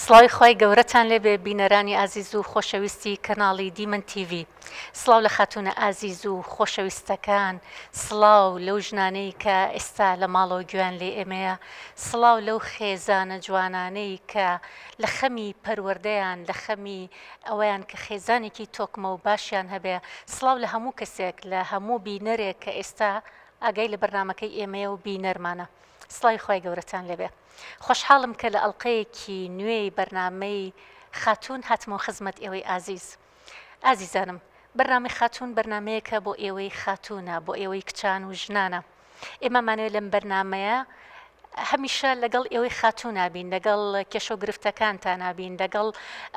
سڵاوی خوای گەورەتان لێبێ بینەرانی ئازیز و خۆشەویستی کەناڵی دیمەن تیڤی سڵاو لە خاتوونە ئازیز و خۆشەویستەکان سڵاو لەو ژنانەی کە ئێستا لە ماڵەوە گوێیان لێ ئێمەیە سڵاو لەو خێزانە جوانانەی کە لە خەمی پەروەردەیان لە خەمی ئەوەیان کە خێزانێکی تۆکمە و باشیان هەبێ سڵاو لە هەموو کەسێک لە هەموو بینەرێک کە ئێستا ئاگای لە بەرنامەکەی ئێمەیە و بینەرمانە سڵاوی خوای گەورەتان لێبێ. خۆشحاڵم کە لە ئەڵقەیەکی نوێی بەرنامەی خاتوون هاتمەوە خزمەت ئێوەی ئازیز. ئازیزانم بەرنامەی خاتوون بەرنامەیەکە بۆ ئێوەی خاتوونە، بۆ ئێوەی کچان و ژنانە. ئێمە مانەوێ لەم بەرنامەیە هەمیشە لەگەڵ ئێوەی خاتوونا بین، لەگەڵ کێشە و گرفتەکانتانا بین، لەگەڵ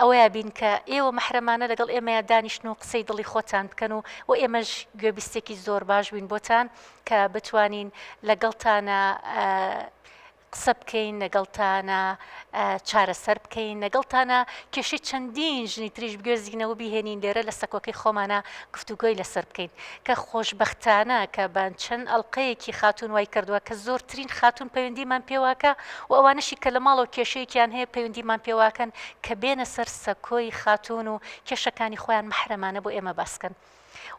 ئەوەیا بین کە ئێوە مەحرەمانە لەگەڵ ئێمەیا دانیشن و قسەی دڵی خۆتان بکەن و و ئێمەش گوێبیستێکی زۆر باش بین بۆتان کە بتوانین لەگەڵتانا قسە بکەین، لەگەڵتانا چارەسەر بکەین، لەگەڵتانا کێشەی چەندین ژنی تریش بگوێزینەوە بیهێنین لێرە لە سەکۆکەی خۆمانا گفتوگۆی لەسەر بکەین کە خۆشبەختانە کە بە چەند ئەڵقەیەکی خاتوون وای کردووە کە زۆرترین خاتوون پەیوەندیمان پێواکە و ئەوانەشی کە لە ماڵەوە کێشەیەکیان هەیە پەیوەندیمان پێواکەن کە بێنە سەر سەکۆی خاتوون و کێشەکانی خۆیان مەحرەمانە بۆ ئێمە باسکەن.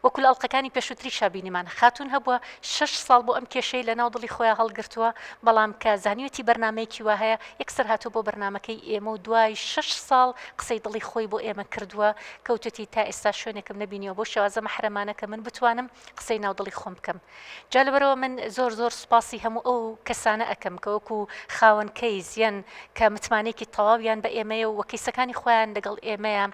وەکو لە ئەڵقەکانی پێشووتریشا بینیمان خاتوون هەبووە شەش ساڵ بۆ ئەم کێشەی لە ناو دڵی خۆیا هەڵگرتووە، بەڵام کە زانیوێتی بەرنامەیەکی وا هەیە یەکسەر هاتووە بۆ بەرنامەکەی ئێمە و دوای شەش ساڵ قسەی دڵی خۆی بۆ ئێمە کردووە کە وتوێتی تا ئێستا شوێنێکم نەبینیوە بەو شێوازە مەحرەمانە کە من بتوانم قسەی ناو دڵی خۆم بکەم جا لەبەرئەوە من زۆر زۆر سوپاسی هەموو ئەو کەسانە ئەکەم کە وەکو خاوەن کەیس یەن کە متمانەیەکی تەواویان بە ئێمەیە و کەیسەکانی خۆیان لەگەڵ ئێمەیە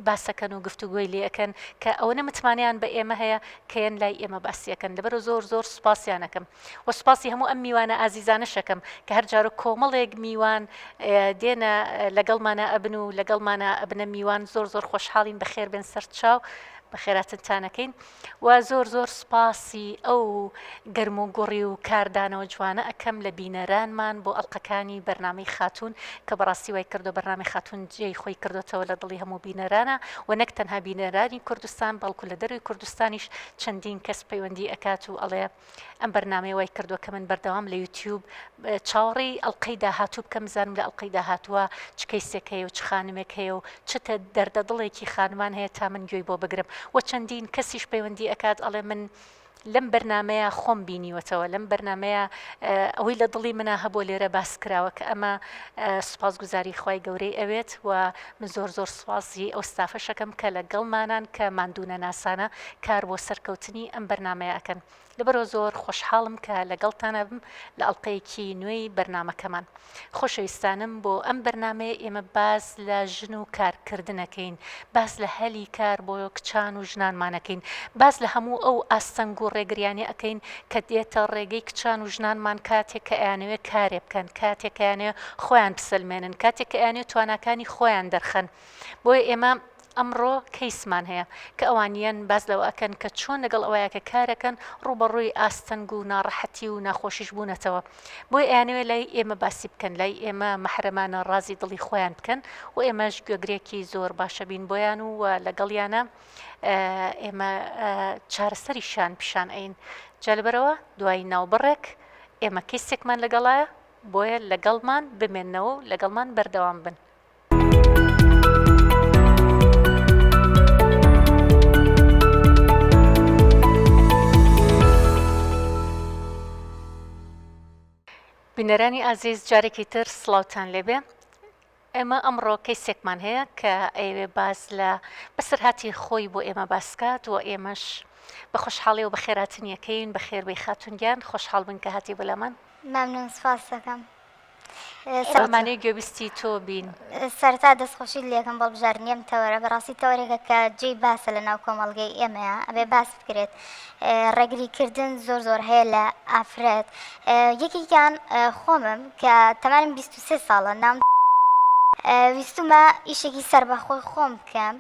باسەکەن و گفتوگۆی لێ ئەکەن کە ئەوەنە متمانەیان بە ئێمە هەیە کە یەن لای ئێمە باسی ئەکەن لەبەرئەوە زۆر زۆر سوپاسیان ئەکەم وە سوپاسی هەموو ئەم میوانە ئازیزانەش ئەکەم کە هەر جارە کۆمەڵێک میوان دێنە لەگەڵمانە ئەبن و لەگەڵمانە ئەبنە میوان زۆر زۆر خۆشحاڵین بەخێر بێن سەر چاو بەخێراتنتان ئەکەین. وە زۆر زۆر سوپاسی ئەو گەرم و گوڕی و کاردانەوە جوانە ئەکەم لە بینەرانمان بۆ ئەڵقەکانی بەرنامەی خاتوون کە بەڕاستی وای کردوە بەرنامەی خاتوون جێی خۆی کردۆتەوە لە دڵی هەموو بینەرانە و نەک تەنها بینەرانی کوردستان بەڵکو لە دەروی کوردستانیش چەندین کەس پەیوەندی ئەکات و ئەڵێ ئەم بەرنامەیە وای کردووە کە من بەردەوام لە یوتیوب چاوەڕێی ئەڵقەی داهاتوو بکەم بزانم لە ئەڵقەی داهاتووە چ کەیسێک هەیە و چ خانمێک هەیە و چ دەردە دڵێکی خانمان هەیە تا من گوێی بۆ بگرم و چەندین کەسیش پەیوەندی ئەکات ئەڵێ من لەم بەرنمەیە خۆم بینیوەتەوە لەم بەرنمەیە ئەوەی لە دڵی منە هەبوو لێرە باس کراوە کە ئەمە سوپاسگوزاری خوای گەورەی ئەوێت و من زۆر زۆر سوپاسی ئەو ستافەشەکەم کە لەگەڵمانان کە ماندوونەناسانە کار بۆ سەرکەوتنی ئەم بەرنامەیە ئەکەن لەبەرئەوە زۆر خۆشحاڵم کە لەگەڵتان ئەبم لە ئەڵقەیەکی نوێی بەرنامەکەمان. خۆشەویستانم بۆ ئەم بەرنامەیە ئێمە باس لە ژن و کارکردن ئەکەین، باس لە هەلی کار بۆ کچان و ژنانمان ئەکەین، باس لە هەموو ئەو ئاستەنگ و ڕێگریانە ئەکەین کە دێتە ڕێگەی کچان و ژنانمان کاتێک کە ئەیانەوێ کارێ بکەن، کاتێک کە ئەیانەوێ خۆیان بسەلمێنن، کاتێک کە ئەیانەوێ تواناکانی خۆیان دەرخەن. بۆیە ئێمە ئەمڕۆ کەیسمان هەیە کە ئەوان یەن باس لەوە ئەکەن کە چۆن لەگەڵ ئەوەیا کە کارەکەن ڕووبەڕووی ئاستەنگ و ناڕەحەتی و ناخۆشیش بوونەتەوە بۆیە ئەیانەوێ لای ئێمە باسی بکەن لای ئێمە مەحرەمانە ڕازی دڵی خۆیان بکەن و ئێمەش گوێگرێکی زۆر باشە بین بۆیان و لەگەڵیانە ئێمە چارەسەریشیان پیشان ئەین جا لەبەرئەوە دوای ناوبڕێک ئێمە کەیسێکمان لەگەڵایە بۆیە لەگەڵمان بمێنەوە و لەگەڵمان بەردەوام بن. بینەرانی ئازیز جارێکی تر سڵاوتان لێبێ ئێمە ئەمڕۆ کەیسێکمان هەیە کە ئەیەوێ باس لە بەسەرهاتی خۆی بۆ ئێمە باسکات و ئێمەش بە خۆشحاڵی و بەخێراتنیەکەین بەخێربێی خاتون گیان خۆشحاڵ بن کە هاتی بۆ لامان. مەمنون سپاس دەکەم. ئەمانەی گوێبیستی تۆ بین. سەرەتا دەستخۆشیت لێکەم بۆ هەڵبژاردنی ئەم تەوەرە، بەڕاستی تەوەرێکە کە جێی باسە لە ناو کۆمەڵگەی ئێمەیا ئەبێ باس بکرێت. ڕێگری کردن زۆر زۆر هەیە لە ئافرەت یەکێکیان خۆمم کە تەمەنم 23 ساڵە ناوم ویستومە ئیشێکی سەربەخۆی خۆم بکەم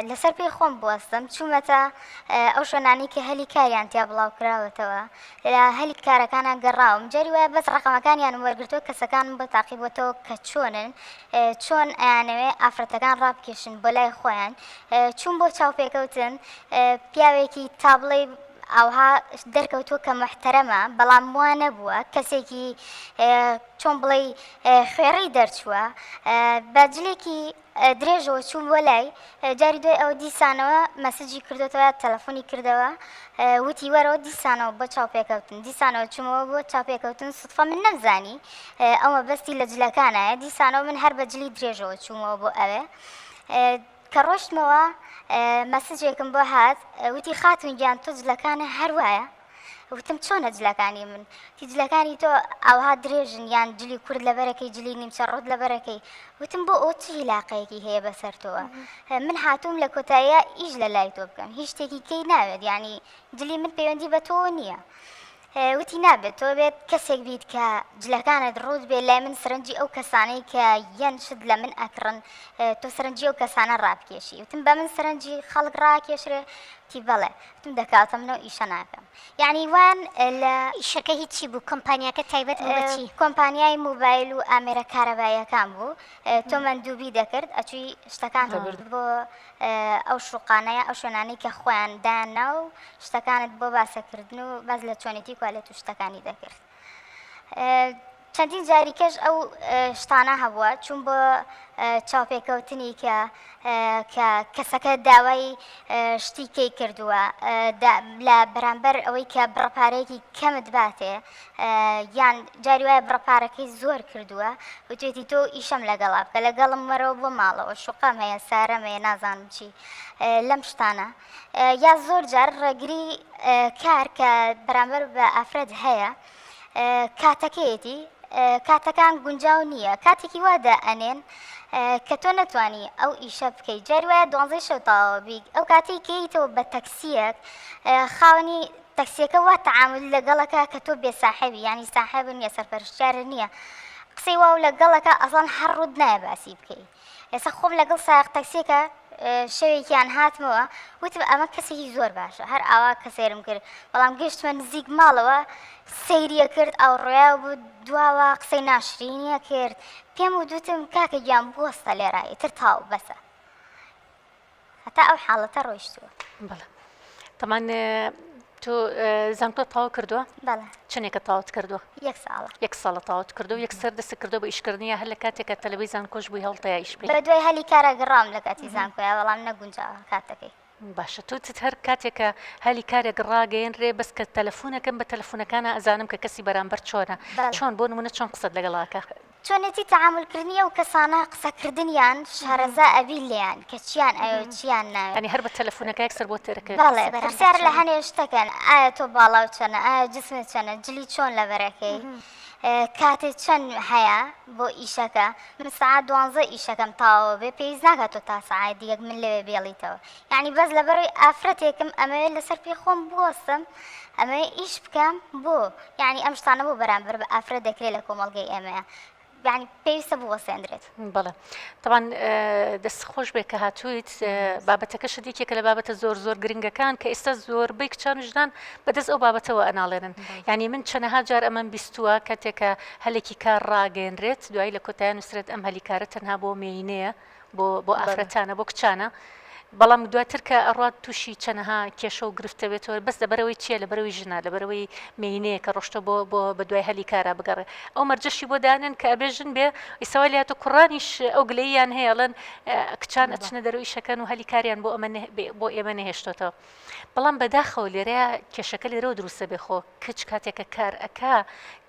لەسەر پێی خۆم بوەستم چوومەتە ئەو شوێنانەی کە هەلی کاریان تیا بڵاو کراوەتەوە لە هەلی کارەکانە گەڕاوم جاری وایە بەس ڕقەمەکانیانم وەرگرتووە کەسەکانم بۆ تاقی بۆتەوە کە چۆنن چۆن ئەیانەوێ ئافرەتەکان ڕابکێشن بۆ لای خۆیان چوون بۆ چاوپێکەوتن پیاوێکی تابڵێی. ئاوها دەرکەوتووە کە موحتەرەمە بەڵام وا نەبووە کەسێکی چۆن بڵێی خوێڕی دەرچووە بە جلێکی درێژەوە چووم بۆ لای جاری دوای ئەوە دیسانەوە مەسجی کردوتەوە تەلەفۆنی کردەوە وتی وەرەوە دیسانەوە بۆ چاوپێکەوتن دیسانەوە چوومەوە بۆ چاوپێکەوتن سوتفە من نەمزانی ئەو مەبەستی لە جلەکانایە دیسانەوە من هەر بە جلی درێژەوە چوومەوە بۆ ئەوێ کە ڕۆشتمەوە مەسجێکم بۆ هات وتی خاتون گیان تۆ جلەکانە هەر وایە وتم چۆنە جلەکانی من تی جلەکانی تۆ ئاوها درێژن یان جلی کورد لەبەرەکەی جلی نیمچە ڕوت لەبەرەکەی وتم بۆ ئەو چ هیلاقەیەکی هەیە بەسەر تۆوە من هاتووم لە کۆتاییە ئیش لە لای تۆ بکەم هیچ شتێکی کەی ناوێت یعنی جلی من پەیوەندی بە تۆوە نییە وتی نابێت تۆ بێت کەسێک بیت کە جلەکانت ڕووت بێ لای من سەرنجی ئەو کەسانەی کە یەن شت لە من ئەکڕن تۆ سەرنجی ئەو کەسانە ڕابکێشی وتم بە من سەرنجی خەڵک ڕاکێشرێ وتی بەڵێ وتم دەکاتە منەوە ئیشە ناکەم یعنی وان لە ئیشەکە هیچی بوو کۆمپانیاکە تایبەت بوو بە چی؟ کۆمپانیای موبایل و ئامێرە کارەباییەکان بوو تۆ مەندوبی دەکرد ئەچووی شتەکان بۆ ئەو شوقانە یا ئەو شوێنانەی کە خۆیان دایاننا و شتەکانت بۆ باسەکردن و باس لە چۆنێتی کوالێت و شتەکانی دەکرد. چەندین جاری کەش ئەو شتانە هەبووە چوون بۆ چاوپێکەوتنی کە کە کەسەکە داوای شتی کەی کردووە لە بەرامبەر ئەوەی کە بڕەپارەیەکی کەمت باتێ یان جاری وایە بڕە پارەکەی زۆر کردووە وتوێتی تۆ ئیشەم لەگەڵا بکە لەگەڵم وەرەوە بۆ ماڵەوە شوقەم هەیە سارەم هەیە نازانم چی لەم شتانە یا زۆر جار ڕێگری کار کە بەرامبەر بە ئافرەت هەیە کاتەکەیەتی کاتەکان گونجاو نییە کاتێکی وا دائەنێن کە تۆ نەتوانی ئەو ئیشە بکەیت جاری وایە دوانزەی شەو تەواو بیت ئەو کاتێک کەیتەوە بە تەکسیەک خاوەنی تەکسیەکە وا تەعامول لەگەڵەکە کە تۆ بێ ساحێبی یانی ساحێب نییە سەرپەرشتیار نییە قسەی واو لەگەڵەکە ئەسڵەن هەر ڕوت نایە باسی بکەی ئێستا خۆم لەگەڵ سایەق تەکسیەکە شەوێکیان هاتمەوە وتم ئەمە کەسێکی زۆر باشە هەر ئاوا کە سەیرم کرد بەڵام گەشتمە نزیک ماڵەوە سەیریە کرد ئەو ڕۆیا بوو دواوە قسەی ناشرینیە کرد پێم و دوتم کاکە گیان بوەستە لێرە ئیتر تاو بەسە هەتا ئەو حاڵەتە ڕۆیشتووە. بەڵێ تەمان تۆ زانکۆت تەواو کردووە؟ بەڵێ. چەندێکە تەواوت کردووە؟ یەک ساڵە. یەک ساڵە تەواوت کردووە یەکسەر دەستت کردووە بە ئیشکردن یا هەر لە کاتێکا تەلەبەی زانکۆش بووی هەوڵتەیا ئیش بکەی؟ بە دوای هەلی کارا گەڕاوم لە کاتی زانکۆیا بەڵام نەگونجاوە کاتەکەی. باشە تۆ چت هەر کاتێکە هەلی کارێک ڕاگەیەنرێ بەس کە تەلەفونەکەم بە تەلەفونەکانا ئەزانم کە کەسی بەرامبەر چۆنە چۆن بۆ نمونە چۆن قسەت لەگەڵا ئەکا؟ چۆنێتی تەعامول کردنی ئەو کەسانە قسە کردنیان شارەزا ئەبی لێیان کە چیان ئەوێ و چیان ناوێ. یانی هەر بە تەلەفونەکە یەکسەر بۆت دەرەکەوێ بەڵێ پرسیار لە هەنێ شتەکەن ئایا تۆ باڵاو چەنە ئایا جسمت چەنە جلی چۆن لەبەرەکەی کاتت چەند هەیە بۆ ئیشەکە من سەعات دوانزە ئیشەکەم تەواوە بێ پێویست ناکات تۆ تا سەعات یەک من لەوێ بێڵیتەوە یعنی بەس لەبەرەوەی ئافرەتێکم ئەمەوێت لەسەر پێی خۆم بوەستم ئەمەوێ ئیش بکەم بۆ یعنی ئەم شتانە بۆ بەرامبەر بە ئافرەت دەکرێت لە کۆمەڵگەی ئێمەیە یعنی پێویستە بوەستێندرێت. بەڵێ تەبعەن دەست خۆش بێ کە هاتوویت بابەتەکەشت یەکێکە لە بابەتە زۆر زۆر گرنگەکان کە ئێستا زۆربەی کچان و ژنان بەدەست ئەو بابەتەوە ئەناڵێنن یعنی من چەنەها جار ئەمەم بیستووە کاتێکە هەلێکی کار ڕاگەیەنرێت دوایی لە کۆتایە نووسرێت ئەم هەلی کارە تەنها بۆ مێینەیە بۆ بۆ ئافرەتانە بۆ کچانە بەڵام دواتر کە ئەڕات تووشی چەنەها کێشە و گرفتە بێتەوە بەس لەبەرەوەی چییە لەبەرەوەی ژنە لەبەرەوەی مێینەیە کە ڕۆشتە بۆ بۆ بە دوای هەلی کارا بگەڕێ ئەو مەرجەشی بۆ دانێن کە ئەبێ ژن بێ ئیسەوا لاتە کوڕانیش ئەو گلەییان هەیە ئەڵێن کچان ئەچنە دەرەوە ئیشەکەن و هەلی کاریان بۆ ئەمە بۆ ئێمە نەهێشتۆتەوە بەڵام بەداخەوە لێرەیە کێشەکە لێرەوە دروستە بێ خۆ کچ کاتێک کە کار ئەکا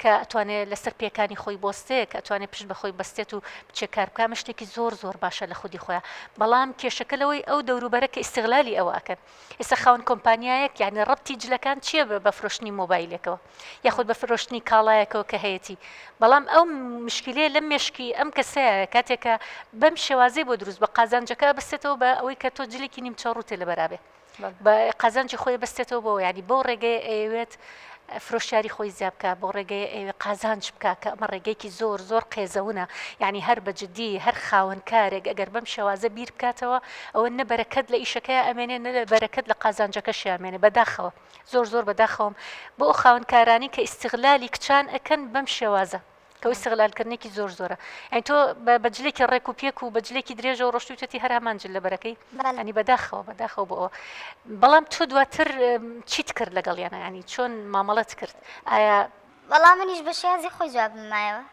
کە ئەتوانێ لەسەر پێکانی خۆی بۆستێ کە ئەتوانێ پشت بە خۆی بەستێت و بچێ کار بکا ئەمە شتێکی زۆر زۆر باشە لە خودی خۆیا بەڵام کێشەکە لەوەی ئەو دەوروبەرە کە ئیستغلالی ئەوە ئەکەن ئێستا خاوەن کۆمپانیایەک یعنی ڕەبتی جلەکان چییە بە فرۆشتنی مۆبایلێکەوە یاخود بە فرۆشتنی کاڵایەکەوە کە هەیەتی بەڵام ئەو مشکلەیە لەم مێشکی ئەم کەسەیە کاتێکە بەم شێوازەی بۆ دروست بە قازانجەکە بەستێتەوە بە ئەوەی کە تۆ جلێکی نیمچە ڕووتێ لەبەرابێ بە قازانجی خۆی بەستێتەوە بۆ یانی بەو ڕێگەیە ئەیەوێت فرۆشیاری خۆی زیا بکە بۆ ڕێگەیە ئەوێ قازانج بکە کە ئەمە ڕێگەیەکی زۆر زۆر قێزەونە یعنی هەر بە جدی هەر خاوەن کارێک ئەگەر بەم شێوازە بیر بکاتەوە ئەوە نە بەرەکەت لە ئیشەکەی ئەمێنێ نە لە بەرەکەت لە قازانجەکەشی ئەمێنێ بەداخەوە زۆر زۆر بەداخەوەم بۆ ئەو خاوەنکارانی کە ئیستغلالی کچان ئەکەن بەم شێوازە. کە ئەو ئیستغلالکردنێکی زۆر زۆرە یانی تۆ بە جلێکی ڕێک و پێک و بە جلێکی درێژەوە ڕۆشتویتەتی هەر هەمان جل لەبەرەکەی ینی بەداخەوە بەداخەوە بۆ ئەوە بەڵام تۆ دواتر چیت کرد لەگەڵیانە ینی چۆن مامەڵەت کرد ئایا وەڵا منیش بە شێوازی خۆی جوابم مایەوە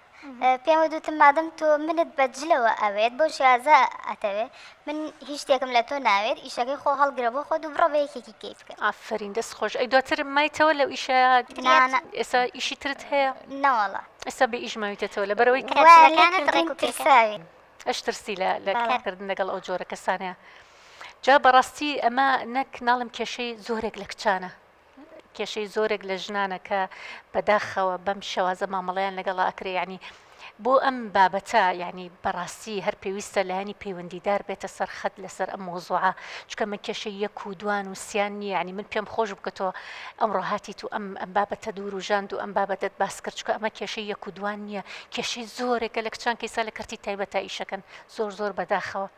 پێم وتم مادەم تۆ منت بە جلەوە ئەوێت بەو شێوازە ئەتەوێ من هیچ شتێکم لە تۆ ناوێت ئیشەکەی خۆ هەڵگرە بۆ خۆت و بڕۆ بە یەکێکی کەی بکە. ئافەرین دەست خۆش ئەی دواتر مایتەوە لەو ئیشە نا نا. ئێستا ئیشی ترت هەیە؟ نەوەڵا. ئێستا بێ ئیش ماویتەتەوە لەبەرئەوەی کە وایان لێ جلەکانت کردین ڕێک و پێکە. ترساوین. ئەش ترسی لە لە بەڵێ. کارکردن لەگەڵ ئەو جۆرە کەسانەیە جا بەڕاستی ئەمە نەک ناڵێم کێشەی زۆرێک لە کچانە کێشەی زۆرێک لە ژنانە کە بەداخەوە بەم شێوازە مامەڵەیان لەگەڵا ئەکرێ یانی بۆ ئەم بابەتە یانی بەڕاستی هەر پێویستە لایەنی پەیوەندیدار بێتە سەر خەت لەسەر ئەم مەوزوعە چونکە من کێشەی یەک و دوان و سیان نییە یانی من پێم خۆش بوو کە تۆ ئەمڕۆ هاتیت و ئەم ئەم بابەتەت وروژاند و ئەم بابەتەت باس کرد چونکە ئەمە کێشەی یەک و دوان نییە کێشەی زۆرێکە لە کچان کە ئیستا لە کەرتی تایبەتا ئیشەکەن زۆر زۆر بەداخەوە.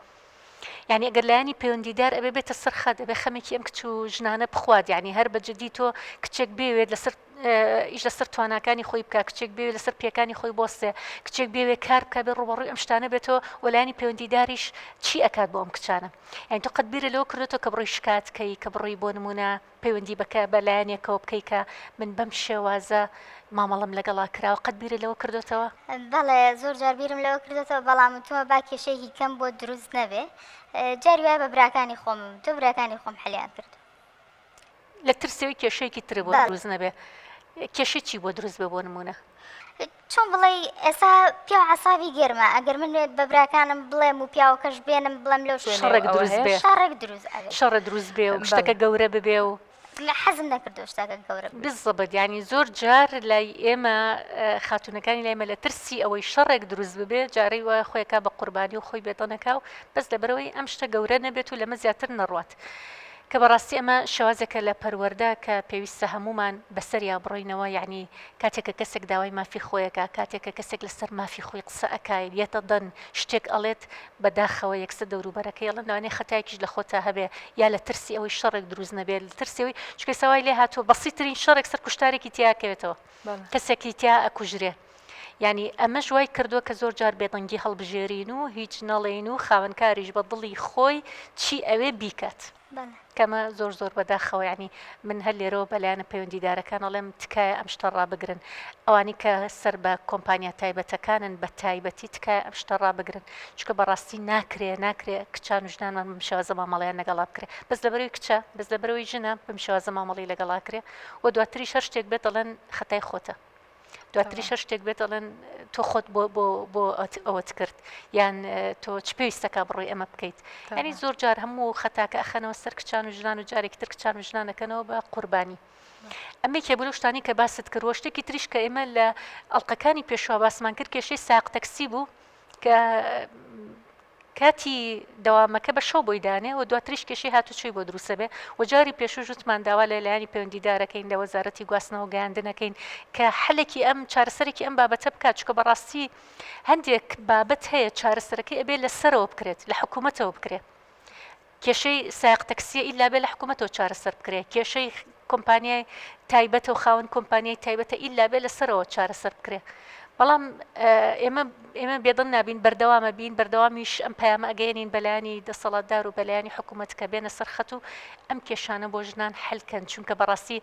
یانی ئەگەر لایەنی پەیوەندیدار ئەبێ بێتە سەر خەت ئەبێ خەمێکی ئەم کچ و ژنانە بخوات یانی هەر بە جدی تۆ کچێک بێوێت لەسەر ئیش لەسەر تواناکانی خۆی بکە کچێک بێوێت لەسەر پێکانی خۆی بۆستێ کچێک بێوێ کار بکە بێ ڕوبەڕووی ئەم شتانە بێتەوە و لایەنی پەیوەندیداریش چی ئەکات بۆ ئەم کچانە یانی تۆ قەت بیرە لەوە کردۆتەوە کە بڕۆی شکات کەی کە بڕۆی بۆ نمونە پەیوەندی بکە بە لایەنێکەوە بکەی کە من بەم شێوازە مامەڵەم لەگەڵا کراوە قەت بیرت لەوە کردۆتەوە؟ بەڵێ زۆر جار بیرم لەوە کردۆتەوە بەڵام وتومە با کێشەیەکی کەم بۆ دروست نەبێ جاری وایە بە براکانی خۆمم وتوە براکانی خۆم حەلیان کردوە. لە ترسی ئەوەی کێشەیەکی ترت بۆ بەڵێ. دروست نەبێ کێشەی چی بۆ دروست بێ بۆ نمونە؟ چۆن بڵێی ئێستا پیاو عەسابی گەرمە ئەگەر من بە براکانم بڵێم و پیاوەکەش بێنم بڵێم لەو شوێنەوە شەڕێک دروست بێ شەڕێک دروست ئەبێ شەڕە دروست بێ و شتەکە گەورە ببێ و حەزم نەکردووە شتەکە گەورە ببێ. بالضبط یانی زۆر جار لای ئێمە خاتوونەکانی لای مە لە ترسی ئەوەی شەڕێک دروست ببێ جارەی وایە خۆی ئەکا بە قوربانی و خۆی بێدەنگ ئەکا و بەس لەبەرئەوەی ئەم شتە گەورە نەبێت و لەمە زیاتر نەڕوات کە بەڕاستی ئەمە شێوازێکە لە پەروەردە کە پێویستە هەموومان بەسەریا بڕۆینەوە یانی کاتێک کە کەسێک داوای مافی خۆی ئەکا، کاتێک کە کەسێک لەسەر مافی خۆی قسە ئەکا، یەتە دەنگ، شتێک ئەڵێت، بە داخەوە یەکسەر دەوروبەرەکەی ئەڵێن لەوانەیە خەتایەکیش لە خۆتا هەبێ یا لە ترسی ئەوەی شەڕێک دروست نەبێ، لە ترسی ئەوەی چونکە ئێستا وای لێ هاتووە بەسیترین شەڕێک سەر کوشتارێکی تیا ئەکەوێتەوە، کەسێکی تیا ئەکوژرێ. یانی ئەمەش وای کردووە کە زۆر جار بێدەنگی هەڵبژێرین و هیچ نەڵێین و خاوەنکاریش بە دڵی خۆی چی ئەوێ بیکات. کەمە زۆر زۆر بەداخەوە یانی من هەر لێرەوە بە لایەنە پەیوەندیدارەکان ئەڵێم تکایە ئەم شتە ڕابگرن ئەوانی کە سەر بە کۆمپانیا تایبەتەکانن بە تایبەتی تکایە ئەم شتە ڕابگرن چونکە بەڕاستی ناکرێ ناکرێ کچان و ژنانمان بەم شێوازە مامەڵەیان لەگەڵا بکرێ بەس لەبەرەوەی کچە بەس لەبەرەوەی ژنە بەم شێوازە مامەڵەی لەگەڵا کرێ و دواتریش هەر شتێک بێت دەڵێن خەتای خۆتە. دواتریش هەر شتێک بێت ئەڵێن تۆ خۆت بۆ بۆ بۆ ئەوەت کرد یان تۆ چ پێویستەکە بڕۆی ئەمە بکەیت ینی زۆر جار هەموو خەتاکە ئەخەنەوە سەر کچان و ژنان و جارێکی تر کچان و ژنانەکەنەوە بە قوربانی ئەمێکێ بوو لەو شتانی کە باست کردووە شتێکی تریش کە ئێمە لە ئەڵلقەکانی پێشوە باسمان کرد کێشەی ساق تەکسی بوو کە کاتی دەوامەکە بە شەو بۆی دانێ و دواتریش کێشەی هاتوچۆی بۆ دروست ئەبێ و جاری پێشووش وتمان داوا لە لایەنی پەیوەندیدار ئەکەین لە وەزارەتی گواستنەوە و گەیاندن ئەکەین کە حەلێکی ئەم چارەسەرێکی ئەم بابەتە بکات چونکە بەڕاستی هەندێک بابەت هەیە چارەسەرەکەی ئەبێ لە سەرەوە بکرێت لە حکوومەتەوە بکرێ کێشەی سایەق تەکسیە ئیلا بێ لە حکوومەتەوە چارەسەر بکرێ کێشەی کۆمپانیای تایبەتە و خاوەن کۆمپانیای تایبەتە ئیلا بێ لە سەرەوە چارەسەر بکرێ بەڵام ئێمە ئێمە بێدەنگ نابین بەردەوامە بین بەردەوامیش ئەم پەیامە ئەگەیەنین بەلایەنی دەسەڵاتدار و بەلایەنی حکوومەت کە بێنە سەر خەت و ئەم کێشانە بۆ ژنان حلکەن چونکە بەڕاستی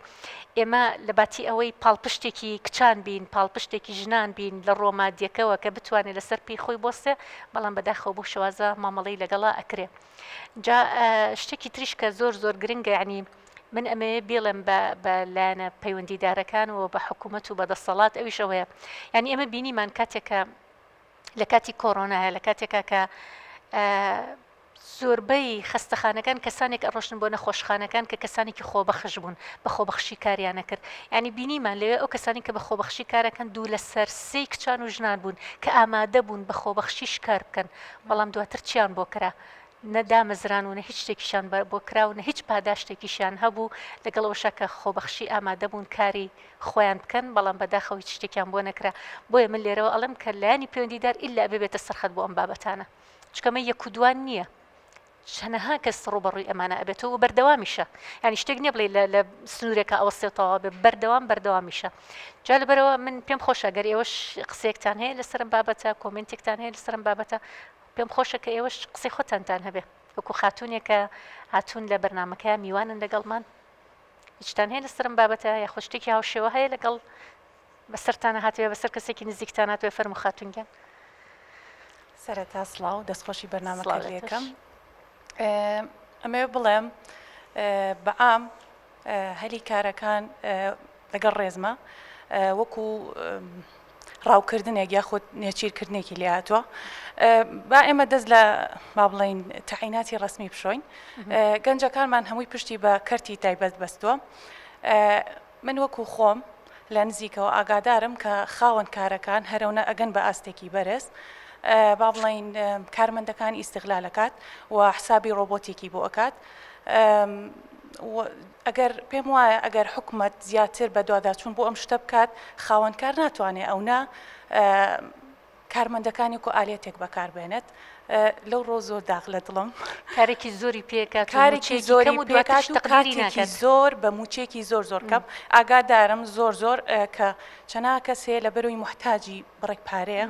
ئێمە لە باتی ئەوەی پاڵپشتێکی کچان بین پاڵپشتێکی ژنان بین لە ڕۆمادیەکەوە کە بتوانێت لەسەر پێی خۆی بۆستێ بەڵام بەداخەوە بۆ شێوازە مامەڵەی لەگەڵا ئەکرێ جا شتێکی تریش کە زۆر زۆر گرنگە یعنی من ئەمەوێ بیڵێم بە بە لایەنە پەیوەندیدارەکان و بە حکوومەت و بە دەسەڵات ئەویش ئەوەیە یعنی ئێمە بینیمان کاتێک کە لە کاتی کۆرۆنایە لە کاتێکا کە زۆربەی خەستەخانەکان کەسانێک ئەڕۆشتن بۆ نەخۆشخانەکان کە کەسانێکی خۆبەخش بوون بە خۆبەخشی کاریان ئەکرد یانی بینیمان لەوێ ئەو کەسانی کە بە خۆبەخشی کارەکەن دوو لەسەر سێی کچان و ژنان بوون کە ئامادە بوون بە خۆبەخشیش کار بکەن بەڵام دواتر چیان بۆ کرا؟ نە دامەزران و نە هیچ شتێکیشیان بۆ کرا و نە هیچ پاداشتێکیشیان هەبوو، لەگەڵ ئەوەشا کە خۆبەخشی ئامادە بوون کاری خۆیان بکەن، بەڵام بەداخەوە هیچ شتێکیان بۆ نەکرا. بۆیە من لێرەوە ئەڵێم کە لایەنی پەیوەندیدار ئیلا ئەبێ بێتە سەرخەت بۆ ئەم بابەتانە. چونکە ئەمە یەک و دوان نییە. چەنەها کەس ڕووبەڕووی ئەمانە ئەبێتەوە و بەردەوامیشە یانی شتێک نییە بڵێ لە سنوورێکە ئەوەستێ و تەواو بێ بەردەوام بەردەوامیشە جا لەبەرەوە من پێم خۆشە گەر ئێوەش قسەیەکتان هەیە لەسەر ئەم بابەتە کۆمێنتێکتان هەیە لەسەر ئەم بابەتە پێم خۆشە کە ئێوەش قسەی خۆتانتان هەبێ وەکو خاتوونێکە هاتوون لە بەرنامەکە میوانن لەگەڵمان هیچتان هەیە لەسەر ئەم بابەتە یاخود شتێکی هاوشێوە هەیە لەگەڵ بەسەرتانە هاتبێ بەسەر کەسێکی نزیکتان هاتبێ فەرموو خاتوون گیان. سەرەتا سڵاو دەستخۆشی بەرنامەکەت لێکەم ئەمەوێ بڵێم بەعام هەلی کارەکان لەگەڵ ڕێزمە وەکو ڕاوکردنێک یاخود نێچیرکردنێکی لێ هاتووە با ئێمە دەست لە با بڵین تەعیناتی ڕسمی بشۆین گەنجەکانمان هەمووی پشتی بە کەرتی تایبەت بەستووە من وەکو خۆم لە نزیکەوە ئاگادارم کە خاوەن کارەکان هەرەونە ئەگەن بە ئاستێکی بەرز با بڵێین کارمەندەکانی ئیستغلال ئەکات و حسابی ڕۆبۆتێکی بۆ ئەکات ئەگەر پێم وایە ئەگەر حکومەت زیاتر بە دواداچوون بۆ ئەم شتە بکات خاوەنکار ناتوانێت ئەو نا کارمەندەکانی وەکو ئالەتێک بەکار بێنێت لەو ڕۆ زۆر داخ لە دڵم. کارێکی زۆری پێکات و کارێکی مووچەیەکی زۆری کەم و دواترش پێکات و تەقدیری کاتێکی ناکات. زۆر بە مووچەیەکی زۆر زۆر کەم ئاگادارم زۆر زۆر کە چەنا کەس هەیە لەبەرەوەی موحتاجی بڕێک پارەیە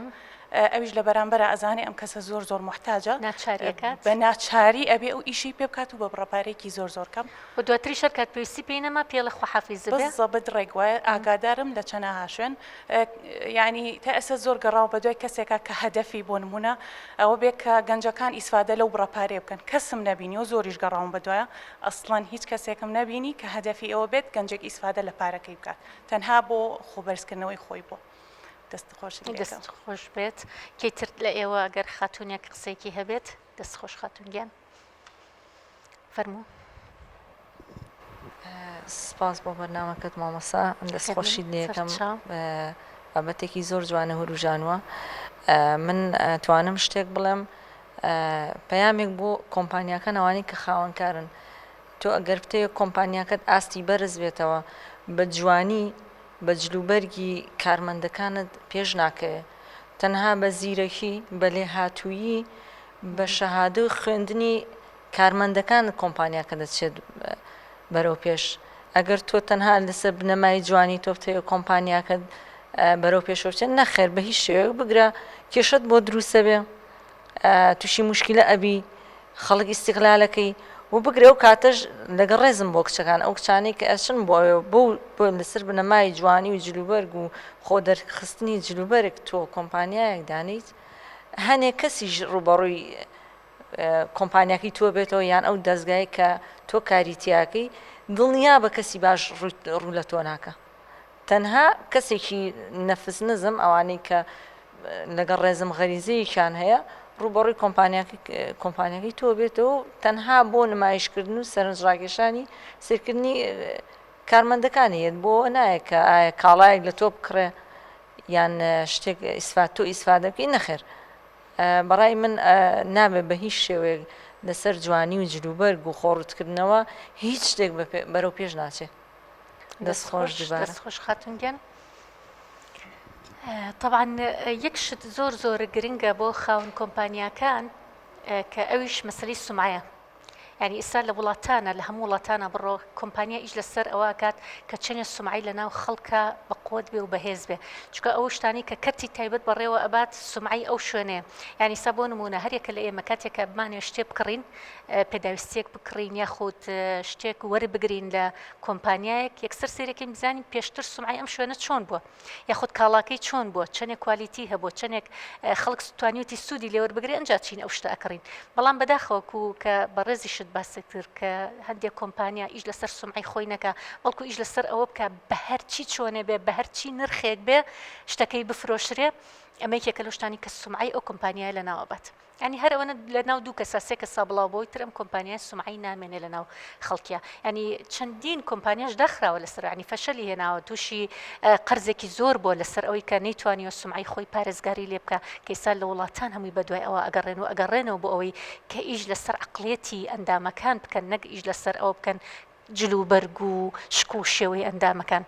ئەویش لە بەرامبەرا ئەزانێ ئەم کەسە زۆر زۆر موحتاجە ناچاری ئەکات. بە ناچاری ئەبێ ئەو ئیشەی پێ بکات و بە بڕە پارەیەکی زۆر زۆر کەم. و دواتریش هەر کات پێویستی پێی نەما پێی ئەڵێ خواحافیزت بێ. بزەبت ڕێک وایە ئاگادارم لە چەنەها شوێن یانی تا ئێستا زۆر گەڕاوم بە دوای کەسێکا کە هەدەفی بۆ نمونە ئەوە بێ کە گەنجەکان ئیسفادە لەو بڕە پارەیە بکەن کەسم نەبینیوە زۆریش گەڕاوم بە دوایە ئەسڵەن هیچ کەسێکم نەبینی کە هەدەفی ئەوە بێت گەنجێک ئیسفادە لە پارەکەی بکات تەنها بۆ خۆبەرزکردنەوەی خۆی بۆ دەست خۆشت لێکەم. دەست خۆش بێت کەی تر لە ئێوە گەر خاتوونێک قسەیەکی هەبێت دەست خۆش خاتوون گیان. فەرموو. سپاس بۆ بەرنامەکەت مامۆستا دەست خۆشیت لێکەم بابەتێکی زۆر جوانە هوروژانوە من توانم شتێک بڵێم پەیامێک بۆ کۆمپانیاکان ئەوانەی کە خاوەنکارن تۆ ئەگەر بتەوێت کۆمپانیاکەت ئاستی بەرز بێتەوە بە جوانی بە جلوبەرگی کارمەندەکانت پێش ناکەوێ تەنها بە زیرەکی بە لێهاتوویی بە شەهادە و خوێندنی کارمەندەکانت کۆمپانیاکە دەچێت بەرەو پێش ئەگەر تۆ تەنها لەسەر بنەمای جوانی تۆ بتەوێت کۆمپانیاکەت بەرەو پێشەوە بچێت نەخێر بە هیچ شێوەیەک بگرە کێشەت بۆ دروستە بێ تووشی مشکلە ئەبی خەڵک ئیسیغلالەکەی و بگرە ئەو کاتەش لەگەڵ ڕێزم بۆ کچەکان ئەو کچانەی کە ئەچن بۆ ئەوێ بۆ بۆ لەسەر بنەمای جوانی و جلوبەرگ و خۆ دەرخستنی جلوبەرگ تۆ کۆمپانیایەک دانیت هەنێک کەسیش ڕووبەڕووی کۆمپانیاکەی تۆ بێتەوە یان ئەو دەزگای کە تۆ کاری تیاکەی دڵنیا بە کەسی باش ڕوو لە تۆ ناکە تەنها کەسێکی نەفس نزم ئەوانەی کە لەگەڵ ڕێزم غەریزەیەکیان هەیە ڕووبەڕووی کۆمپانیاکەی تۆ بێتەوە تەنها بۆ نمایشکردن و سەرنجڕاکێشانی سیرکردنی کارمەندەکانی یەت بۆ نایە کە ئایا کاڵایەک لە تۆ بکڕێ یان شتێک ئیسفاد تۆ ئیسفادە بکەی نەخێر بەڕای من نابێت بە هیچ شێوەیەک لەسەر جوانی و جلوبەرگ و خۆڕوتکردنەوە هیچ شتێک بەرەو پێش ناچێت دەست خۆش دووبارە. دەست خۆش خاتون گیان. تەبعەن یەک شت زۆر زۆر گرنگە بۆ خاوەن کۆمپانیاکان کە ئەویش مەسەلەی سومعەیە. یانی ئیستا لە وڵاتانە لە هەموو وڵاتانە بڕۆ کۆمپانیا ئیش لەسەر ئەوە ئەکات کە چەنێ سومعەی لە ناو خەڵکا بە قوت بێ و بەهێز بێ چونکە ئەو شتانەی کە کەرتی تایبەت بەڕێوە ئەبات سومعەی ئەو شوێنەیە یانی ئیستا بۆ نموونە هەریەکە لە ئێمە کاتێک کە بمانەوێ شتێ بکڕین پێداویستیەک بکڕین یاخود شتێک وەربگرین لە کۆمپانیایەک یەکسەر سەیرەکەین بزانین پێشتر سومعەی ئەم شوێنە چۆن بووە یاخود کاڵاکەی چۆن بووە چەنێک quality هەبووە چەنێک خەڵک توانیوتی سوودی لێوەربگرێ ئەنجا چین ئەو شتە ئەکڕین بەڵام بەداخەوە کو کە بەڕێزیشت باست کرد کە هەندێک کۆمپانیا ئیش لەسەر سومعەی خۆی نەکا بەڵکو ئیش لەسەر ئەوە بکە بە هەرچی چۆنێ بێ بە هەرچی نرخێک بێ شتەکەی بفرۆشرێ ئەمە یەکێکە لەو شتانی کە سومعەی ئەو کۆمپانیایە لەناو ئەبات. یانی هەر ئەوەنە لە ناو دوو کەسا سێ کەسا بڵاو بۆی تر ئەم کۆمپانیای سومعەی نامێنێ لە ناو خەڵکیا یانی چەندین کۆمپانیاش داخراوە لەسەر ینی فەشەلی هێناوە تووشی قەرزێکی زۆر بووە لەسەر ئەوەی کە نەیتوانیوە سومعەی خۆی پارێزگاری لێ بکە کە ئێستا لە وڵاتان هەمووی بەدوای ئەوە ئەگەڕێن و ئەگەڕێنەوە بۆ ئەوەی کە ئیش لەسەر عەقڵیەتی ئەندامەکان بکەن نەک ئیش لەسەر ئەوە بکەن جل و بەرگ و شکڵ و شێوەی ئەندامەکان.